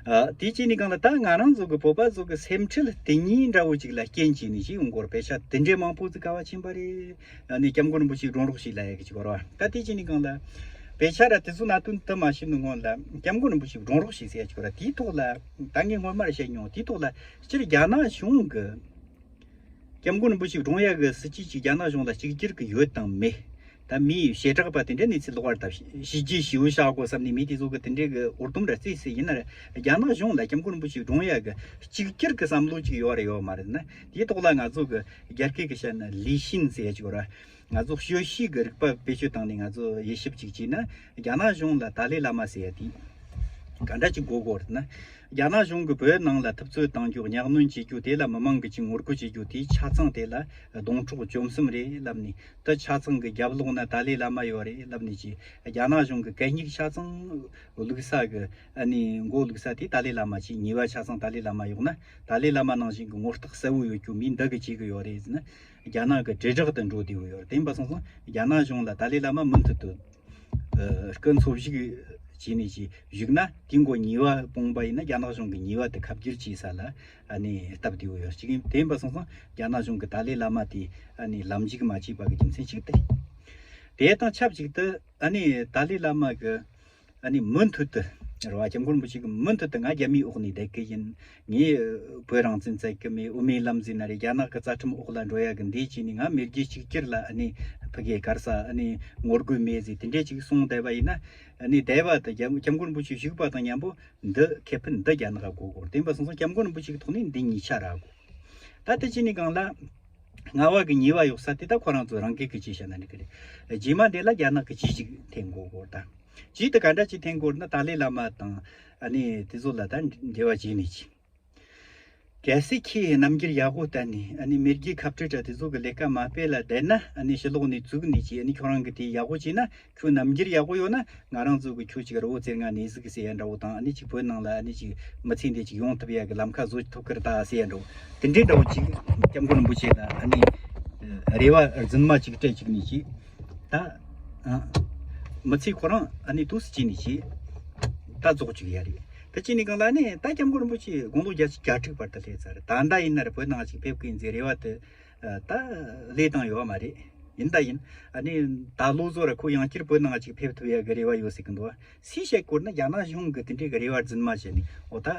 ཨ། དེ་བྱས་ནས་གང་ལ་ད་ང་རང་ཚོ་གི་བོད་པ་ཚོ་གི་སེམས་ཁྲལ་དེ་གཉིས་འདྲ་བོ་ཅིག་ལ་རྐྱེན་བྱས་ནས་ཅིག་ཡོང་གོ་ར། དཔེ་ཆ་དེ་འདྲའི་མང་པོ་ཅིག་ག་བ་ཕྱིན་པ་རེད། ཨ་ནི་སྐྱབས་མགོན་རིན་པོ་ཆེ་བགྲོང་རོགས་ཞེས་ལབ་ཡ་གི་ཅིག་གོ་ར་བ། ད་དེ་བྱས་ནས་གང་ལ་དཔེ་ཆ་ར་དེ་ཚོ་གནད་དོན་དུ་མ་ཤེས་ནི་སྔོན་ལ་སྐྱབས་མགོན་རིན་པོ་ཆེ་བགྲོང་རོགས་ཞེས་ཟེར་ཡ་ཅིག་གོ་ར། དེའི་ཐོག་ལ་ད་ངས་སྔོན་མར་བཤད་མྱོང་། དེའི་ཐོག་ལ་སྤྱིར་རྒྱ་ནག་གཞུང་གི་སྐྱབས་མགོན་རིན་པོ་ཆེ་བགྲོང་ཡ་གི་སྲིད་ཇུས་ཅིག་རྒྱ་ནག་གཞུང་ལ་གཅིག་གྱུར་གི་ཡོད་དང་མེད། ད་མིའི་བྱེ་བྲག་པ་དེ་འདྲ་གནས་ཚུལ་ལོགས་པར་ད་བྱས་རྗེས་ཞེ་པོ་བཞག་དགོས་བསམ་ནས་མི་དེ་ཚོ་གི་དེ་འདྲའི་གི་འུར་སྡུམ་ར་བརྩིས་ཟེར་ཡིན་ན་ར། རྒྱ་ནག་གཞུང་ལ་སྐྱབས་མགོན་རིན་པོ་ཆེ་བགྲོང་ཡ་གི་གཅིག་གྱུར་གི་བསམ་བློ་ཅིག་ཡོད་ར་ཡོད་མ་རེད་ན། དེའི་ཐོག་ལ་ང་ཚོ་གི་རྒྱ་སྐད་གི་བཤད་ན་ལི་ཤིན་ཟེར་ཡ་ཅིག་ཡོད་ར། ང་ཚོ་སྤྱོད་ཤེས་ཀྱི་རིག་པ་བེད་སྤྱོད་བཏང་ནས་ང་ཚོ་དབྱེ་ཞིབ་ཅིག་བྱས་ན། རྒྱ་ནག་གཞུང་ལ་ཏཱ་ལའི་བླ་མ་ཟེར་ཡ་དེ་ག་འདྲ་ཅིག་གོ་དགོས་རེད་ན། རྒྱ་ནག་གཞུང་གིས་བོད་ནང་ལ་ཐུབ་ཚོད་གཏང་རྒྱུ། གཉའ་གནོན་བྱེད་རྒྱུ། དེ་ལ་མི་མང་གིས་ཅིག་ངོ་རྒོལ་བྱེད་རྒྱུ་དེ་ཆ་ཚང་དེ་ལ་སྡོང་གྲོགས་བཅོམ་གསུམ་རེད་ལབ་ནས། དེ་ཆ་ཚང་གི་རྒྱབ་ལོགས་ན་ཏཱ་ལའི་བླ་མ་ཡོད་རེད་ལབ་ནས་ཅིག་རྒྱ་ནག་གཞུང་གི་གད་སྙིགས་ཆ་ཚང་བླུགས་ས་གི་ཨ་ནི་མགོ་བླུགས་ས་དེ་ཏཱ་ལའི་བླ་མ་ཅིག་ཉེས་པ་ཆ་ཚང་ཏཱ་ལའི་བླ་མ་གཡོགས་ན། ཏཱ་ལའི་བླ་མ་ནང་བཞིན་གི་ངོ་རྟགས་གསལ་བོ་ཡོད་རྒྱུ་མི་འདི་གིས་བྱེད་གི་ཡོད་རེད་ཟེར་ན། རྒྱ་ནག་གི་དྲིལ་བསྒྲགས་དུ་འགྲོ་བསྡད་ཡོད་རེད། དེ་ཡིན་པ་སོང་ཙང་རྒྱ་ནག་གཞུང་ལ་ཏཱ་ལའི་བླ་མ་མུ་མཐུད་དུ་ཨ་སྐུ་འཚོ་བཞུགས་བྱས་ནས་ཅིག་བཞུགས་ན། དེའི་མགོ་ཉེས་པ་སྤོང་པ་ཡིན་ན་རྒྱ་ནག་གཞུང་གི་ཉེས་པ་དེ་ཁ་བསྒྱུར་བྱེད་ས་ལ་ཨ་ནི་སྟབས་བདེ་བོ་ཡོད། གཅིག་ཡིན། དེ་ཡིན་པ་སོང་ཙང་རྒྱ་ནག་གཞུང་གི་ཏཱ་ལའི་བླ་མ་དེ་ཨ་ནི་ལམ་འཇུག་མ་བྱས་པ་གི་རྒྱུ་མཚན་གཅིག་དེ་རེད། དེ་དང་ཆབས་ཅིག་ཏུ་ཨ་ནི་ཏཱ་ལའི་བླ་མ་གི་ཨ་ནི་མུ་མཐུད་དུ་རེད་བ། སྐྱབས་མགོན་རིན་པོ་ཆེ་གིས་མུ་མཐུད་དུ་ང་རྒྱ་མིའི་འོག་ནས་བསྡད་གི་ཡིན། ངས་བོད་རང་བཙན་བཙལ་གི་མེད། དབུ་མའི་ལམ་ཟེར་ན་རེད། རྒྱ་ནག་གི་རྩ་ཁྲིམས་འོག་ལ་འགྲོ་ཡ་གི་འདི་བྱས་ནས། ང་མི་རྒྱུད་གཅིག་གྱུར་ལ་ཨ་ནི་ཕ་གིའི་གར་ས་ཨ་ནི་ངོ་རྒོལ་མེད་ཟེར་དེ་འདྲས་ཅིག་གསུངས་བསྡད་པ་ཡིན་ན། ཨ་ནི་འདས་པ་དེ་སྐྱབས་སྐྱབས་མགོན་རིན་པོ་ཆེ་བཞུགས་པ་དང་མཉམ་པོ་འདི་ཁེ་ཕན་འདི་རྒྱ་ནག་ག་གོ་དགོས། དེ་ཡིན་པ་སོང་ཙང་སྐྱབས་མགོན་རིན་པོ་ཆེ་གི་ཐོག་ནས་འདི་གཉིས་ཆ་ར་གོ། ད་དེ་བྱས་ནས་གང་ལ། སྔ་བ་གི་ཉེས་པ་ཡོད་ས་དེ་ད་ཁོ་རང་ཚོ་རང་སྐད་ཀྱི་ཅི་བཤད་ན་འགྲིག་གི་རེད། རྗེས་མ་དེ་ལ་རྒྱ་ནག་གི་ཅི་ཞིག་འཐེན་དགོས་གོ། ད་ཅི་དེ་ག་འདྲ་ཅིག་འཐེན་དགོས་ན། ཏཱ་ལའི་བླ་མ་དང་ཨ་ནི་དེ་ཚོ་ལ་ད་འབྲེལ་བ་བྱས་ནས་ཅི། གལ་སྲིད་ཁྱེད་རྣམ་འགྱུར་ཡག་པོ་བསྟན་ནས་ཨ་ནི་མི་རྒྱའི་ཁ་བྲལ་དྲ་དེ་ཚོ་གི་ལས་ཀ་མ་སྤེལ་ལ་བསྡད་ན། ཨ་ནི་ཕྱི་ལོགས་ནས་བཙུགས་ནས་ཅི། ཨ་ནི་ཁྱོད་རང་གི་དེ་ཡག་པོ་བྱས་ན། ཁྱོད་རྣམ་འགྱུར་ཡག་པོ་ཡོད་ན་ང་རང་ཚོ་གི་ཁྱོད་ཅིག་རི་བོ་རྩེ་ལྔ་ནས་གཟིགས་ཟེར་ཡ་འདྲ་བོ་དང་། ཨ་ནི་ཅིག་བོད་ནང་ལ་ཨ་ནི་ཅིག་མི་ཚེ་འདི་ཅིག་ཡོང་ཐུབ་ཡ་གི་ལམ་ཁ་བཟོ་ཐུབ་ཀི་རེད་ད་ཟེར་ཡ་འདྲ་བོ། དེ་འདྲའི་འདྲ་བོ་ཅིག་སྐྱབས་མགོན་རིན་པོ་ཆེ་ལ་ཨ་ནི་རེ་བ་རྫུན་མ་ཅིག་སྤྲད་བཅུག་ནས་ཅིག་ད་ཨ་མི་ཚེ་ཁོ་རང་ཨ་ནི་དུས་སུ་བྱས་ནས་ཅིག་ད་རྫོགས་བཅུག་ཡ་རེད། དེ་བྱས་ནས་གང་ལ་ནི་ད་སྐྱབས་མགོན་རིན་པོ་ཆེ་དགུང་ལོ་བརྒྱད་ཅུ་གྱ་དྲུག་བར་དུ་སླེབས་ཚར་རེད། ད་ལྟ་ཡིན་ན་ར་བོད་ནང་ཅིག་ཕེབས་ཀི་ཡིན་ཟེར་རེ་བ་དེ་ད་ལས་བཏང་ཡོད་མ་རེད། ཡིན་ད་ཡིན། ཨ་ནི་ད་ལོ་ཚོ་ར་ཁོ་ཡང་བསྐྱར་བོད་ནང་ཅིག་ཕེབས་ཐུབ་ཡ་གི་རེ་བ་ཡོད་ཟེར་གི་འདུག་བ། སུས་བཤད་དགོས་ན་རྒྱ་ནག་གཞུང་གི་དེ་འདྲའི་གི་རེ་བ་རྫུན་མ་བྱས་ནས། འོ་ད་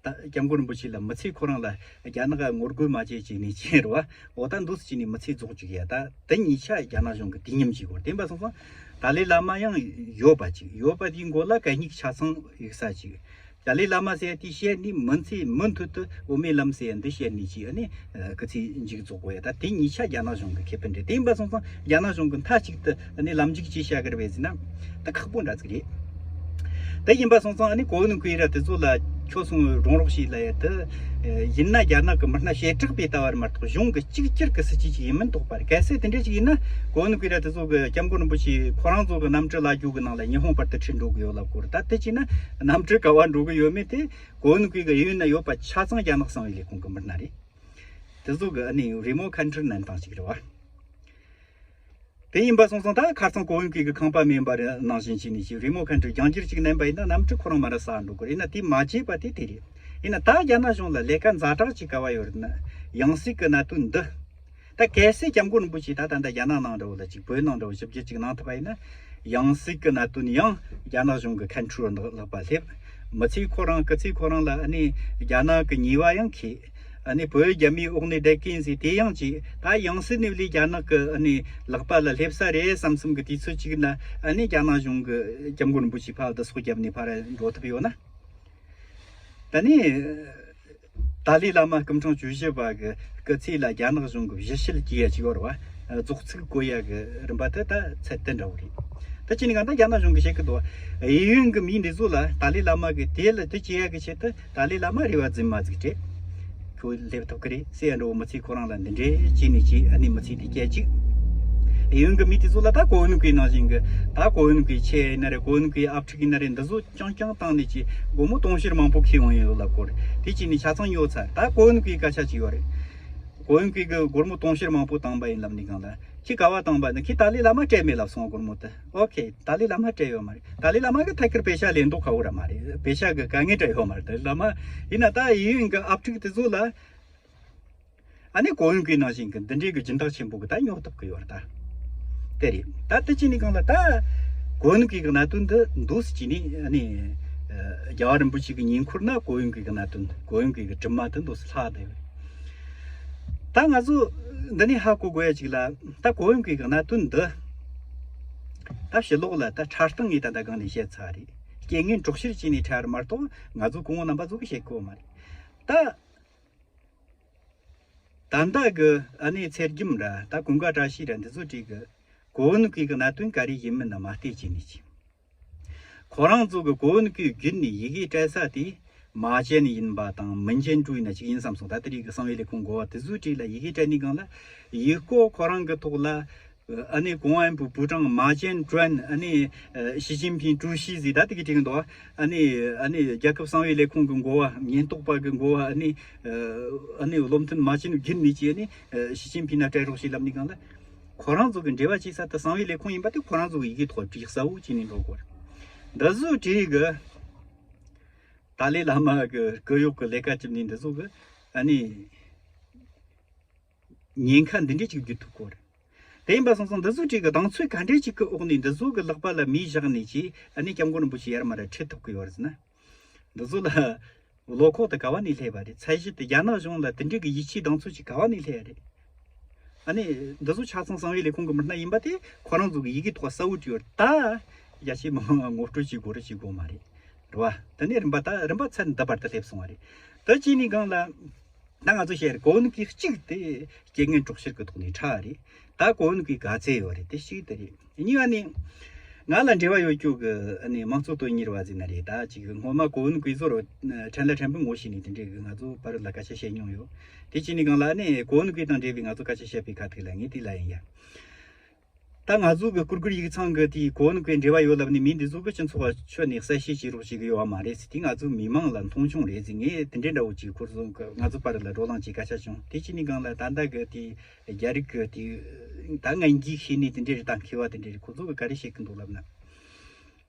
ད་སྐྱབས་མགོན་རིན་པོ་ཆེ་ལ་མི་ཚེ་ཁོ་རང་ལ་རྒྱ་ནག་ག་ངོ་རྒོལ་མ་བྱེད་ཅིག་ནས་བྱེད་རོ། འོ་ད་འདུག་སེ་བྱས་ནས་མི་ཚེ་རྫོགས་བཅུག་ཡ། ད་དེ་གཉིས་ཆ་རྒྱ་ནག་གཞུང་གི་དུས་མཉམ་བྱེད་དགོས། དེ་ཡིན་པ་སོང་ཙང་ཏཱ་ལའི་བླ་མ་ཡང་ཡོད་པ་ཅིག་ཡོད་པ་དེའི་མགོ་ལ་གད་སྙིགས་ཆ་ཚང་གཡུག་ས་ཅིག་ཏཱ་ལའི་བླ་མ་ཟེར་ཡ་དེ་བཤད་ནས་མི་ཚེ་མུ་མཐུད་དུ་དབུ་མའི་ལམ་ཟེར་ཡ་འདི་བཤད་ནས་ཅིག་ཨ་ནི་སྐུ་ཚེ་མཇུག་རྫོགས་དགོས་ཡ། ད་དེ་གཉིས་ཆ་རྒྱ་ནག་གཞུང་གི་ཁེ་ཕན་རེད། དེ་ཡིན་པ་སོང་ཙང་རྒྱ་ནག་གཞུང་གི་མཐའ་གཅིག་ཏུ་ཨ་ནི་ལམ་འཇུག་ཅིག་བྱ་གི་རེད་པས་ཟེར་ན་ད་ཁག་པོ་འདྲ་ཅིག་རེད། དེ་ཡིན་པ་སོང་ཙང་ཨ་ནི་གོ་ཝུན་ཀུའེ་ར་དེ་ཚོ་ལ་ཁྱོད་ཚོ་རོང་རོགས་ཤིག་ལ་ཡ་དེ་ཡིན་ན་རྒྱ་ནག་གི་མི་སྣ་བྱེ་བྲག་པའི་ལྟ་བ་རེད་མ་གཏོགས་གཞུང་གི་གཅིག་གྱུར་གྱི་སྲིད་ཇུས་ཅིག་ཡིན་མིན་དོགས་པ་རེད། གལ་སྲིད་དེ་འདྲ་ཅིག་ཡིན་ན་གོ་ཝུན་ཀུའེ་ར་དེ་ཚོ་གི་སྐྱབས་མགོན་རིན་པོ་ཆེ་ཁོ་རང་ཚོ་གི་གནམ་གྲུ་ལ་རྒྱུ་གི་ནང་ལ་ཉི་ཧོང་བར་དུ་ཁྲིད་འགྲོ་གི་ཡོད་ལབ་སྐོར། ད་དེ་ཅིག་ན་གནམ་གྲུ་ག་བ་འགྲོ་གི་ཡོད་མེད་དེ་གོ་ཝུན་ཀུའེ་གི་གཡས་གཡོན་ན་ཡོད་པ་ཆ་ཚང་རྒྱ་ནག་གསང་བའི་ལས་ཁུངས་གི་མི་སྣ་རེད། དེ་ཚོ་གི་ཨ་ནི་རི་མོ་ཁ་འཕྲུར་མནན་སྟངས་ཅིག་རེད་བ། དེ་ཡིན་པ་སོང་ཙང་ད་ཁ་སང་གོ་ཝུན་ཀུའེ་གི་ཁང་པ་མེ་འབར་ནང་བཞིན་བྱས་ནས་ཅིག་རི་མོ་ཁ་འཕྲུར་རྒྱང་སྐྱོར་ཅིག་མནན་པ་ཡིན་ན་གནམ་གྲུ་ཁོ་རང་མ་ར་ས་འགྲོ་གི་རེད། ཡིན་ན་དེ་མ་བྱས་པ་དེ་དེ་རེད། ཡིན་ན་ད་རྒྱ་ནག་གཞུང་ལ་ལས་ཀ་ཛ་དྲག་ཅིག་ག་བ་ཡོད་རེད་ན་ཡང་སྲིད་ཀྱི་གནད་དོན་འདི། ད་གལ་སྲིད་སྐྱབས་མགོན་རིན་པོ་ཆེ་ད་ད་ལྟ་རྒྱ་ནག་ནང་འདྲ་བོ་ལ་ཅིག་བོད་ནང་འདྲ་བོ་ཞིབ་བརྗོད་ཅིག་གནང་ཐུབ་པ་ཡིན་ན། ཡང་སྲིད་ཀྱི་གནད་དོན་ཡང་རྒྱ་ནག་གཞུང་གི་ཁོན་ཊྲོལ་ལག་པ་སླེབས། མི་ཚེ་ཁོ་རང་སྐུ་ཚེ་ཁོ་རང་ལ་ཨ་ནི་རྒྱ་ནག་གི་ཉེས་པ་ཡང་འཁྱེར། ཨ་ནི་བོད་རྒྱ་མིའི་འོག་ནས་བསྡད་མཁན་ཟིག་དེ་ཡང་ཅིག་ད་ཡང་སྲིད་ནས་ལས་རྒྱ་ནག་གི་ཨ་ནི་ལག་པ་ལ་སླེབས་ས་རེད་བསམ་བསམ་གི་དུས་ཚོད་ཅིག་ན་ཨ་ནི་རྒྱ་ནག་གཞུང་གི་སྐྱབས་མགོན་རིན་པོ་ཆེ་ཕར་བསྡུ་གསོག་བརྒྱབ་ནས་ཕར་འགྲོ་ཐུབ་ཡོད་ན། ད་ནི། ཏཱ་ལའི་བླ་མ་སྐུ་ཕྲེང་བཅུ་བཞི་པ་གི་སྐུ་ཚེ་ལ་རྒྱ་ནག་གཞུང་གི་གཞི་བྱེད་ཀྱི་ཡ་ཅིག་ཡོད་རེད་བ། རྫོགས་ཚིག་བཀོད་ཡ་གི་རིམ་པ་དེ་ད་ཚད་དེ་འདྲ་བོ་རེད། ད་ཅི་ནི་གང་ལྟར་རྒྱ་ནག་གཞུང་གི་བཤད་གི་འདུག་གཡས་གཡོན་གི་མི་འདི་ཚོ་ལ་ཏཱ་ལའི་བླ་མ་གི་དེ་ལ་དེ་བྱེད་ཡ་གི་ཆེད་དུ་ཏཱ་ལའི་བླ་མ་རེ་བ་རྫུན་མ་ཟིག་སྤྲད། ཁོ་སླེབས་ཐུབ་ཀི་རེད་ཟེར་ཡ་འདྲ་བོ་མི་ཚེ་ཁོ་རང་ལ་འདི་འདྲས་བྱས་ནས་ཅིག་ཨ་ནི་མི་ཚེ་དེ་སྐྱེལ་ཅིག་གཡས་གཡོན་གི་མི་དེ་ཚོ་ལ་ད་གོ་ཝུན་ཀུའེ་ནང་བཞིན་གི་ད་གོ་ཝུན་ཀུའེ་ཆེ་ཡིན་ན་རེད། གོ་ཝུན་ཀུའེ་ཨབ་ཕྲུག་ཡིན་ན་རེད། འདི་ཚོ་རྐྱང་རྐྱང་བཏང་ནས་ཀྱི་སྒོར་མོ་དུང་ཕྱུར་མང་པོ་ཁེལ་ཡོང་ཡོད་ལབ་སྐོར་དེ་ཅི་ནས་ཆ་ཚང་ཉོ་ཚར། ད་གོ་ཝུན་ཀུའེ་སྐད་ཆ་ཅིག་ཡོད་རེད། གོ་ཝུན་ཀུའེ་གི་སྒོར་མོ་དུང་ཕྱུར་མང་པོ་བཏང་པ་ཡིན་ལབ་ནས་གང་ལ་ཁྱི་ག་བ་བཏང་པ་ནི་ཁྱི་ཏཱ་ལའི་བླ་མ་སྤྲད་མེད་ལབ་སོང་། སྒོར་མོ་དེ་ཨོ་ཁེ་ཏཱ་ལའི་བླ་མ་སྤྲད་ཡོད་མ་རེད། ཏཱ་ལའི་བླ་མ་གི་ཐད་ཀར་པེ་ཤ་ལེན་མདོག་ཁ་བོ་ར་མ་རེད། པེ་ཤ་གི་དཀའ་ངལ་འདྲ་ཡོད་མ་རེད། ཏཱ་ལའི་བླ་མ་ཡིན་ན་ད་གཡས་གཡོན་གི་ཨབ་ཕྲུག་དེ་ཚོ་ལ། ཨ་ནི་གོ་ཝུན་ཀུའེ་ནང་བཞིན་གྱི་འདི་འདྲའི་གི་སྦྱིན་བདག་ཆེན་པོ་གི་ད་ཉོ་ཐུབ་གི་ཡོད་རེད་ད། དེ་རེད། ད་དེ་ཅི་ནས་གང་ལ་ད་གོ་ཝུན་ཀུའེ་གི་གནད་དོན་འདི་འདུག་སེ་ཅི་ནས་ཨ་ནི་རྒྱལ་བ་རིན་པོ་ཆེ་གི་ཉེ་འཁོར་ན་གོ་ཝུན་ཀུའེ་གི་གནད་དོན་གོ་ཝུན་ཀུའེ་གི་གྲིབ་མ་དེ་འདུག་སེ་ལྷག་བསྡད་ཡོད་རེད། ད་ང་ཚོ་འདི་ནས་ཧ་གོ་དགོས་ཡ་ཅིག་ལ་ད་གོ་ཝུན་ཀུའེ་གི་གནད་དོན་འདི་ད་ཕྱི་ལོགས་ལ་ད་ཕྲ་སྟེང་ངས་ད་ལྟ་གང་ནས་བཤད་ཚར་རེད། རྐྱེན་ངན་གྲོགས་ཤེར་བྱས་ནས་ཕྲ་རེད་མ་གཏོགས་ང་ཚོ་གོང་བུ་རྣམ་པ་ཚོ་གི་བཤད་གོ་མ་རེད་ད། ད་ལྟ་གི་ཨ་ནི་ཚེ་རྒྱམ་ར་ད་ཀུན་དགའ་བཀྲ་ཤིས་ར་འདི་ཚོ་གྲས་གི་གོ་ཝུན་ཀུའེ་གི་གནད་དོན་ག་རེ་ཡིན་མིན་ན་མ་བལྟས་བྱས་ནས་ཀྱི། ཁོ་རང་ཚོ་གི་གོ་ཝུན་ཀུའེ་བརྒྱུད་ནས་ཡི་གེ་སྤྲད་ས་དེ་མ་ཅན་ཡིན་པ་དང་མིན་ཅན་ཀྲུའུ་ཡིན་ན་ཅིག་ཡིན་བསམ་སོང་། ད་ལྟ་རེས་གི་གསང་བའི་ལས་ཁུངས་འགོ་བ་དེ་ཚོའི་གྲས་ལ་ཡི་གེ་སྤྲད་ནས་གང་ལ་ཡིག་སྐོགས་ཁོ་རང་གི་ཐོག་ལ། ཨ་ནི་公安部部长马建专། ཨ་ནི་ཞི་ཅིན་ཕིང་ཀྲུའུ་ཞི་ཟེར་ད་དེ་གི་དྲིས་འདུག་ཨ་ནི་ཨ་ནི་རྒྱལ་ཁབ་གསང་བའི་ལས་ཁུངས་ཀྱི་འགོ་བ་ཉེན་རྟོག་པ་གི་འགོ་བ་ཨ་ནི་ཨ་ནི་བློ་མཐུན་མ་ཅིན་བརྒྱུད་ནས་ཀྱི་ཨ་ནི་ཞི་ཅིན་ཕིང་ན་སྤྲད་རོགས་ཞེས་ལབ་ནས་གང་ལ། ཁོ་རང་ཚོ་གི་འབྲེལ་བ་བྱེད་ས་དེ་གསང་བའི་ལས་ཁུངས་ཡིན་པ་དེ་ཁོ་རང་ཚོ་གི་ཡི་གེ་ཐོག་བྲིས་གསལ་བོ་བྱས་ནས་འགྲོ་དགོས། འདི་ཚོའི་གྲས་གི་ཏཱ་ལའི་བླ་མ་གི་སྐུ་གཡོག་གི་ལས་ཀ་བྱེད་ནས་འདི་ཚོ་གི་ཨ་ནི། ཉེན་ཁ་འདི་འདྲས་ཅིག་བརྒྱུད་ཐུབ་ཀྱི་རེད། དེ་ཡིན་པ་སོང་ཙང་འདི་ཚོའི་གྲས་ཀྱི་གདེང་ཚོད་ག་འདྲས་ཅིག་གི་འོག་ནས་འདི་ཚོ་གི་ལག་པ་ལ་མེ་བཞག་ནས་ཀྱིས་ཨ་ནི་སྐྱབས་མགོན་རིན་པོ་ཆེ་ཡར་མར་ཁྲིད་ཐུབ་ཀྱི་ཡོད་རེད་ཟེར་ན། འདི་ཚོ་ལ་བློ་ཁོག་དེ་ག་བ་ནས་སླེབས་པ་རེད། ཚད་གཞི་དེ་རྒྱ་ནག་གཞུང་ལ་དེ་འདྲས་ཀྱི་ཡིད་ཆེས་གདེང་ཚོད་ཅིག་ག་བ་ནས་སླེབས་པ་རེད། ཨ་ནི་འདི་ཚོ་ཆ་ཚང་གསང་བའི་ལས་ཁུངས་ཀྱི་མི་སྣ་ཡིན་པ་དེ་ཁོ་རང་ཚོ་གི་ཡི་གེ་ཐོག་གསལ་བོ་བྲིས་ཡོད་རེད། ད་རྒྱ་ཆེ་མི་མང་ངོ་སྤྲོད་བྱེད་དགོས་རེད་བྱེད་དགོས་མ་རེད། རེད་བ། དེ་ནས་རིམ་པ་ད་རིམ་པ་ཚད་འདི་བར་དུ་སླེབས་སོང་བ་རེད། ད་ཅི་ནས་གང་ལ། ད་ང་ཚོ་བཤད་རེད། གོ་ཝུན་ཀུའེ་གཅིག་དེ་རྐྱེན་ངན་གྲོགས་ཤེར་གྱི་ཐོག་ནས་ཁྲ་རེད། ད་གོ་ཝུན་ཀུའེ་ག་ཚད་ཡོད་རེད། དེ་གཅིག་དེ་རེད། གཉིས་པ་ནི། ང་ལ་འབྲེལ་བ་ཡོད་རྒྱུ་གི་ཨ་ནི་དམངས་གཙོ་དོན་གཉེར་བ་ཟིག་ན་རེད། ད་ཅིག་སྔོན་མ་གོ་ཝུན་ཀུའེ་ཚོར་ཕྲན་ལ་ཕྲན་བུ་ངོ་ཤེས་ནས་དེ་འདྲའི་གི་ང་ཚོ་བར་ལ་སྐད་ཆ་བཤད་མྱོང་ཡོད། དེ་གཅིག་ནས་གང་ལ་ཨ་ནི་གོ་ཝུན་ཀུའེ་དང་འབྲེལ་བའི་ང་ཚོ་སྐད་ཆ་བཤད་པའི་ཁ་ཐུག་ལ་ངས་དེ་ལ་ཡིན་ཡ། ད་ང་ཚོ་གི་སྐུ་སྒེར་ཡིག་ཚང་གི་དེའི་གོ་ཝུན་ཀུའེ་འབྲེལ་བ་ཡོད་ལབ་ནས་མི་འདི་ཚོ་གི་སྤྱི་ཚོགས་ཁྲོད་ནས་གསལ་བཤད་བྱེད་རོགས་བྱེད་གི་ཡོད་བ་མ་རེད་ཟེར། དེ་ང་ཚོའི་མི་མང་ལ་མཐོང་ཆུང་རེད་ཟེར། ངས་དེ་འདྲའི་འདྲ་བོ་ཅིག་ཁོར་ཚོ་གི་ང་ཚོ་བར་ལ་བགྲོ་གླེང་ཅིག་སྐད་ཆ་བྱུང་། དེ་ཅི་ནས་གང་ལ་ད་ལྟ་གི་དེ་རྒྱ་རིགས་གི་དེ་ད་ངན་གྱིས་ཤེས་ནས་དེ་འདྲའི་རེད། ད་མཁས་པ་དེ་འདྲའི་རེད། ཁོ་ཚོ་གི་ག་རེ་བཤད་གི་འདུག་ལབ་ན།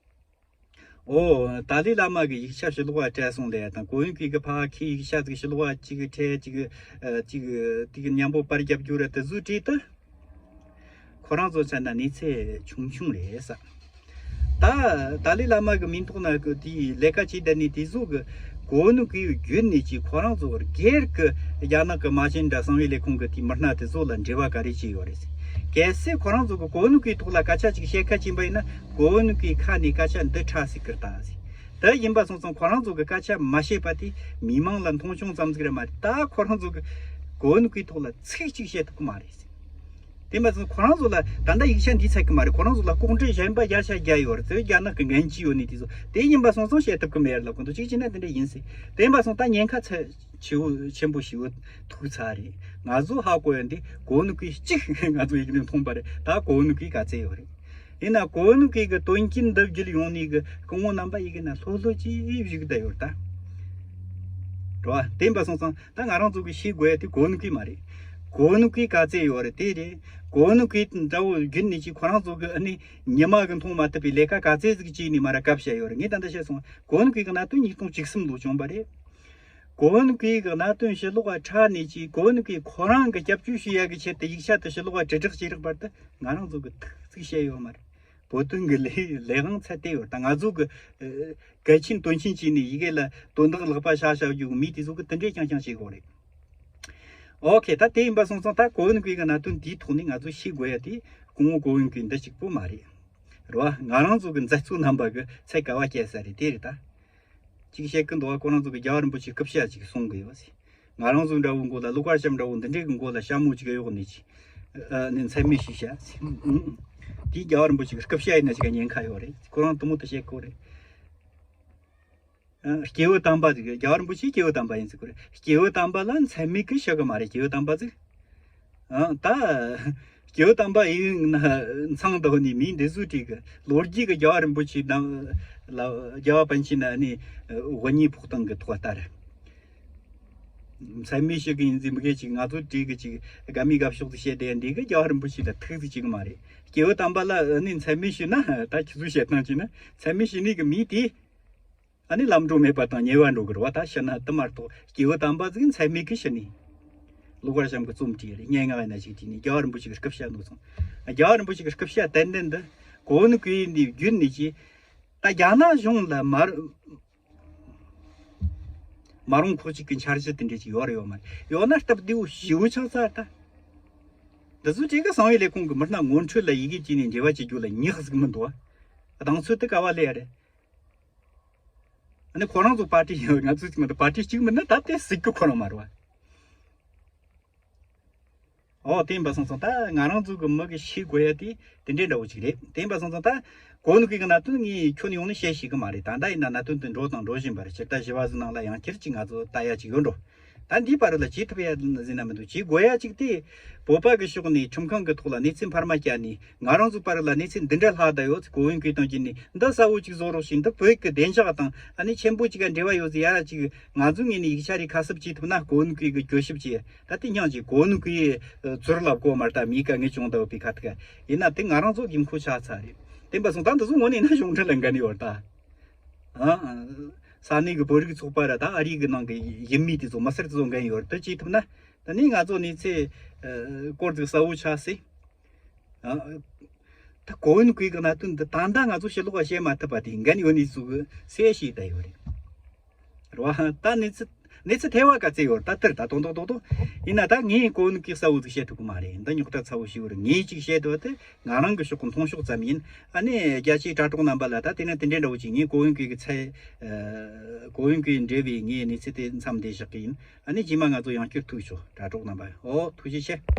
ཨོ། ཏཱ་ལའི་བླ་མ་གི་ཡིག་ཆ་ཕྱི་ལོགས་ལ་སྤྲད་སོང་ལས་དང་གོ་ཝུན་ཀུའེ་གི་ཕ་ཁའི་ཡིག་ཆ་ཟིག་ཕྱི་ལོགས་ལ་གཅིག་སྤྲད་གཅིག་ཨ་གཅིག་དེ་གི་མཉམ་པོ་པར་རྒྱབ་རྒྱུ་རེད། དེ་ཚོའི་གྲས་དུ་ཁོ་རང་ཚོ་མཚོན་ན་གནས་ཚད་ཆུང་ཆུང་རེད་ས། ད་ཏཱ་ལའི་བླ་མ་གི་མིང་ཐོག་ན་གི་དེའི་ལས་ཀ་བྱེད་བསྡད་ནས་དེ་ཚོ་གི་ གོ་ནུ་གི་བརྒྱུད་ནས་ཀྱི་ཁོ་རང་ཚོ་སྒེར་གྱི་རྒྱ་ནག་གི་མ་ཅན་དྲ་གསང་བའི་ལས་ཁུངས་ཀྱི་དེའི་མི་སྣ་དེ་ཚོ་ལ་འབྲེལ་བ་ག་རེ་བྱས་ཡོད་རེད་ཟེར། གལ་སྲིད་ཁོ་རང་ཚོ་གི་གོ་ནུ་གི་ཐོག་ལ་སྐད་ཆ་ཅིག་བཤད་ཁ་ཅིག་ཡིན་པ་ཡིན་ན་གོ་ནུ་གི་ཁ་ནས་སྐད་ཆ་འདི་ཁྲ་ཟིག་ཀིར་ད་ཟིག་དེ་ཡིན་པ་སོང་ཙང་ཁོ་རང་ཚོ་གི་སྐད་ཆ་མ་བཤད་པ་དེ་མི་མང་ལ་མཐོང་ཆུང་ཙམ་ཟིག་རེད་མ་རེད། ད་ཁོ་རང་ཚོ་གི་གོ་ནུ་གི་ཐོག་ལ་ཚིག་ཅིག་བཤད་ཐུབ་ཀྱི་མ་རེད་ཟེར། དེ་མ་ཚད་ཁོ་རང་ཚོ་ལ་ད་ལྟ་ཡིག་ཆ་འདི་ཚད་ཀྱི་མ་རེད། ཁོ་རང་ཚོ་ལ་ལྐོག་འདྲེན་གཞན་པ་བརྒྱ་ཆ་བརྒྱ་ཡོད་རེད་ཟེར། རྒྱ་ནག་གི་འགན་ཅི་ཡོད་ནི་དེ་ཚོ་དེ་ཡིན་པ་སོང་ཙང་བཤད་ཐུབ་ཀྱི་མེད་རེད་ལ། ཁོ་ཚོ་གཅིག་བྱས་ན་དེ་འདྲ་ཡིན་ཟེར། དེ་ཡིན་པ་སོང་ད་ཉེན་ཁ་ཚ་ཆེ་བོ་ཆེན་པོ་ཞེ་བོ་ཐུག་ཚར་རེད། ང་ཚོ་ཧ་གོ་ཡ་འདི་གོ་ནུ་གི་གཅིག་ང་ཚོ་ཡིག་ནས་མཐོང་པ་རེད། ད་གོ་ནུ་གི་ག་ཚད་ཡོད་རེད། ཡིན་ན་གོ་ནུ་གི་གི་དོན་རྐྱེན་འདི་བརྒྱུད་ཡོང་ནི་གི་སྐུ་ངོ་རྣམ་པ་ཡི་གེ་ན་ལྷོད་ལྷོད་ཅིག་བཞུགས་བསྡད་ཡོད་ད། རེད་བ། དེ་ཡིན་པ་སོང་ཙང་ད་ང་རང་ཚོ་གི་ཤེས་དགོས་ཡ་དེ་གོ་ནུ་གི་མ་རེད། གོ་ནུ་གི་ག་ཚད་ཡོད་རེད་དེ་རེད། གོ་ནུ་གི་འདྲ་བོ་བརྒྱུད་ནས་ཅིག་ཁོ་རང་ཚོ་གི་ཨ་ནི་ཉི་མ་གི་མཐོང་མ་ཐུབ་པའི་ལས་ཀ་ག་ཚད་ཟིག་བྱས་ནས་མ་ར་སྐབས་བཤད་ཡོད་རེད། ངས་ད་ལྟ་བཤད་སོང་། གོ་ནུ་གི་གི་གནད་དོན་ཉིས་སྟོང་བཅུ་གསུམ་ལོ་བྱུང་བ་རེད། གོ་ནུ་གི་གི་གནད་དོན་ཕྱི་ལོགས་ལ་ཁྲ་ནས་ཅིག་གོ་ནུ་གི་ཁོ་རང་གི་སྐྱབས་བཅོལ་ཞུ་ཡ་གི་ཆེད་དུ་ཡིག་ཆ་དེ་ཕྱི་ལོགས་ལ་དྲིལ་བསྒྲགས་བྱས་རིགས་བར་དུ་ང་རང་ཚོ་གི་ཐུག་ཚིག་བཤད་ཡོད་མ་རེད། བོད་དོན་གྱི་ལས་ལས་དབང་ཚད་དེ་ཡོད་ད། ང་ཚོ་གི་ཨ་གལ་ཆེན་དོན་ཆེན་བྱས་ནས་ཡི་གེ་ལ་དོན་དག་ལག་པ་བྱ་བྱ་རྒྱུ་གི་མི་དེ་ཚོ་གི་དེ་འདྲས་རྐྱང་རྐྱང་བྱེད་དགོས་རེད། ཨོ་ཁེ། ད་དེ་ཡིན་པ་སོང་ཙང་ད་གོ་ཡོན་གྱི་གནད་དོན་དེའི་ཐོག་ནས་ང་ཚོ་ཤེས་དགོས་ཡ་དེ་སྐུ་ངོ་གོ་ཡོན་གྱི་འདི་གཅིག་པོ་མ་རེད། རེད་བ། ང་རང་ཚོ་གི་མཛད་གཙོ་རྣམ་པ་གི་ཚད་ག་བ་བསྐྱལ་ས་རེད་དེ་རེད་ད། ཅིག་བཤད་ཀི་འདུག་བ། ཁོ་རང་ཚོ་གི་རྒྱལ་བ་རིན་པོ་ཆེ་སྐུ་ཕྱྭ་ཅིག་གསུང་གི་ཡོད་ཟེར། ང་རང་ཚོ་འདྲ་བོ་མགོ་ལ་ཀླུ་མཁར་བྱམས་འདྲ་བོ་འདི་འདྲའི་གི་མགོ་ལ་ཞྭ་མོ་ཅིག་གཡོགས་ནས་ཅིག་ཨ་ནི་མཚན་སྨད་ཞུས་བྱ་ཟེར། དེའི་རྒྱལ་བ་རིན་པོ་ཆེ་གི་སྐུ་ཕྱྭ་ཡིན་ན་ཅིག་ག་ཉེན་ཁ་ཡོད་རེད། ཁོ་རང་དུ་མོ་དུ་བཤད་གོ་རེད། ཨ། སྐྱེས་བུ་དམ་པ་ཟིག་རྒྱལ་བ་རིན་པོ་ཆེ་སྐྱེས་བུ་དམ་པ་ཡིན་ཟེར་གོ་རེད། སྐྱེས་བུ་དམ་པ་ལ་མཚན་སྨད་གི་ཞུ་གི་མ་རེད། སྐྱེས་བུ་དམ་པ་ཟིག་ཨ། ད་སྐྱེས་བུ་དམ་པ་ཡིན་ན་མཚང་འདོགས་ནས་མིའི་འདི་ཟུག་བྲིས་གི། ལོ་རྒྱུས་གི་རྒྱལ་བ་རིན་པོ་ཆེ་ནང་ལ་རྒྱལ་བ་པཎ་ཆེན་ནི་ཨ་ནི་དབུ་བརྙེས་ཕོག་སྟངས་གི་ཐོག་ལྟར། མཚན་སྨད་ཞུ་གི་ཡིན་ཟེར་མི་གེ་ཅིག་ང་ཚོ་བྲིས་གི་ཅིག་དགའ་མི་དགའ་ཕྱོགས་སུ་བཤད་བསྡད་འདི་གི་རྒྱལ་བ་རིན་པོ་ཆེ་ལ་ཐུག་ཟིག་ཅིག་མ་རེད། སྐྱེས་བུ་དམ་པ་ལ་ཨ་ནི་མཚན་སྨད་ཞུས་ན་ད་ཁྱི་ཚོས་བཤད་སྟངས་ཅིག་ན་མཚན་སྨད་ཞུ་ནི་གི་མི་དེ། ཨ་ནི་ལམ་འགྲོ་མེད་པ་དང་ཉེ་བར་འགྲོ་གི་རེད་བ། ད་ཤི་ན་དུ་མ་གཏོགས་སྐྱེས་བུ་དམ་པ་ཟིག་མཚན་སྨད་གི་ཤི་ནི། ཀླུ་མཁར་བྱམས་ཀྱི་རྩོམ་བྲིས་རེད། སྙན་ངག་ཡིན་ན་ཞིག་བྲིས་ནི། རྒྱལ་བ་རིན་པོ་ཆེ་གི་སྐུ་ཕྱྭ་འདུག་སོང་། རྒྱལ་བ་རིན་པོ་ཆེ་གི་སྐུ་ཕྱྭ་ཏན་ཏན་འདི་གོ་ནུ་གི་འདི་བརྒྱུད་ནི་ཅི། ད་རྒྱ་ནག་གཞུང་ལ་མ་མ་རུང་ཁོག་ཅིག་གི་འཆར་གཞི་དེ་འདྲས་ཅིག་ཡོད་རེད་ཡོད་མ་རེད། ཡོད་ན་སྟབས་བདེ་བོ་ཞེ་བོ་ཆགས་ཚར་ད། འདི་ཚོ་གཅིག་གི་གསང་བའི་ལས་ཁུངས་ཀྱི་མི་སྣ་ངོ་འཕྲོད་ལ་ཡི་གེ་བྲིས་ནས་འབྲེལ་བ་བྱེད་རྒྱུ་ལ་ཉག་ཟིག་མི་འདུག་ཨ། གདེང་ཚོད་དེ་ག་བ་ལས་ཡ་རེད། ཨ་ནི་ཁོ་རང་ཚོ་པར་ཊི་ཡིན། ང་ཚོ་གཅིག་མི་འདུག་པར་ཊི་གཅིག་མིན་ན་ད་དེ་སྲིད་སྐུ་ཁོ་རང་མ་རེད་བ། ཨོ་དེ་ཡིན་པ་སོང་ཙང་ད་ང་རང་ཚོ་གི་མི་གི་ཤེས་དགོས་ཡ་དེ་དེ་འདྲའི་འདྲ་བོ་ཅིག་རེད། དེ་ཡིན་པ་སོང་ཙང་ད་གོ་ནུ་གི་གི་གནད་དོན་ངས་ཁྱོན་ནས་ཡོང་ནས་བཤད་ཤེས་གི་མ་རེད། ད་ལྟ་ཡིན་ན་གནད་དོན་དེ་འགྲོ་དང་འགྲོ་བཞིན་པ་རེད། སྤྱིར་བཏང་ཞི་བ་ཟི་ནང་ལ་ཡང་ཁྱེར་ཅིག་ང་ཚོ་ལྟ་ཡ་ཅིག་ཡོད་འགྲོ། ད་འདིའི་བར་ལ་བྱེད་ཐུབ་ཡ་ཟིན་ན་མི་འདུག་བྱེད་དགོས་ཡ་གཅིག་དེ། བོད་པ་གི་ཕྱོགས་ནས་ཁྲིམས་ཁང་གི་ཐོག་ལ་གནས་ཚུལ་འཕར་མ་བསྐྱལ་ནས་ང་རང་ཚོའི་བར་ལ་གནས་ཚུལ་འདི་འདྲ་ལྷག་བསྡད་ཡོད། གོ་ཡོན་གྱི་སྟེང་གི་ནས་འདི་གསལ་བོ་གཅིག་བཟོ་རོགས་ཞེས། འདི་བོད་ཀྱི་བདེ་འཇགས་དང་ཨ་ནི་ཆེན་པོ་གཅིག་ག་འབྲེལ་བ་ཡོད་ཟེར་ཡ་ར་གཅིག་ང་ཚོའི་ངོས་ནས་ཡིག་ཆ་རེ་ཁ་གསབ་བྱེད་ཐུབ་ན་གོ་ཡོན་གྱི་གི་གྱོད་ཞིབ་བྱེད། ད་དེ་སྙིང་རྗེ། གོ་ཡོན་གྱི་ཚུར་ལབ་གོ་མ་རེད། ད་མི་ཀ་ངས་བྱུང་ད་བོད་པའི་ཁ་ཐུག་ཡིན་ན་དེ་ང་རང་ཚོ་དགོས་མཁོ་ཆགས་ཚར་རེད། དེ་འབའ་སོང་ད་འདི་ཚོ་ངོ་ནས་ན་གཞུང་འབྲེལ་ལ་འགན་ཡོད་ད། ཨ། ས་གནས་ཀྱི་བོད་རིགས་ཚོགས་པ་ར་ད་ཨ་རི་གི་ནང་གི་ཡུལ་མི་དེ་ཚོ་མི་སེར་དེ་ཚོ་འགན་ཡོད་རེད། དེ་བྱེད་ཐུབ་ན་ད་ནི་ང་ཚོ་གནས་ཚུལ་སྐོར་ཅིག་གསལ་བོ་ཆགས་སྲིད། ཨ། ད་གོ་ཡོན་གྱི་གནད་དོན་འདི་ད་ལྟ་ང་ཚོ་ཕྱི་ལོགས་ལ་བཤད་མ་ཐུབ་པ་དེ་འགན་ཡོད་ནི་ཚོ་གི་སེ་ཤེས་ད་ཡོད་རེད། རེད་བ། ད་གནས་ཚུལ་གནས་ཚུལ་ཐེ་བ་ག་ཚད་ཡོད་རེད། ད་དེར་ད་དོན་དག་རྡོག་རྡོག་ཡིན་ན་ད་ངས་གོ་ཡོན་གྱི་གསལ་བོ་ཟིག་བཤད་ཐུབ་ཀྱི་མ་རེད། འདི་རྙོག་དྲ་ཚ་བོ་ཞིག་ཡོད་རེད། ངས་ཅིག་བཤད་འདོད་དེ། ང་རང་གི་ཕྱོགས་ཀྱི་མཐོང་ཕྱོགས་ཙམ་ཡིན། ཨ་ནི་རྒྱ་ཆེའི་དྲ་གྲོགས་རྣམ་པ་ལ་ད་དེ་ནས་དེ་འདྲའི་འདྲ་བོ་ཅིག་ངས་གོ་ཡོན་གྱི་གི་ཚད། ཨ། གོ་ཡོན་གྱི་འབྲེལ་བའི་ངའི་གནས་ཚུལ་དེ་མཚམས་འདི་བཞག་གི་ཡིན། ཨ་ནི་རྗེས་མ་ང་ཚོ་ཡང་བསྐྱར་ཐུག་ཆོག་དྲ་གྲོགས་རྣམ་པ། ཨོ་ཐུགས་རྗེ་ཆེ།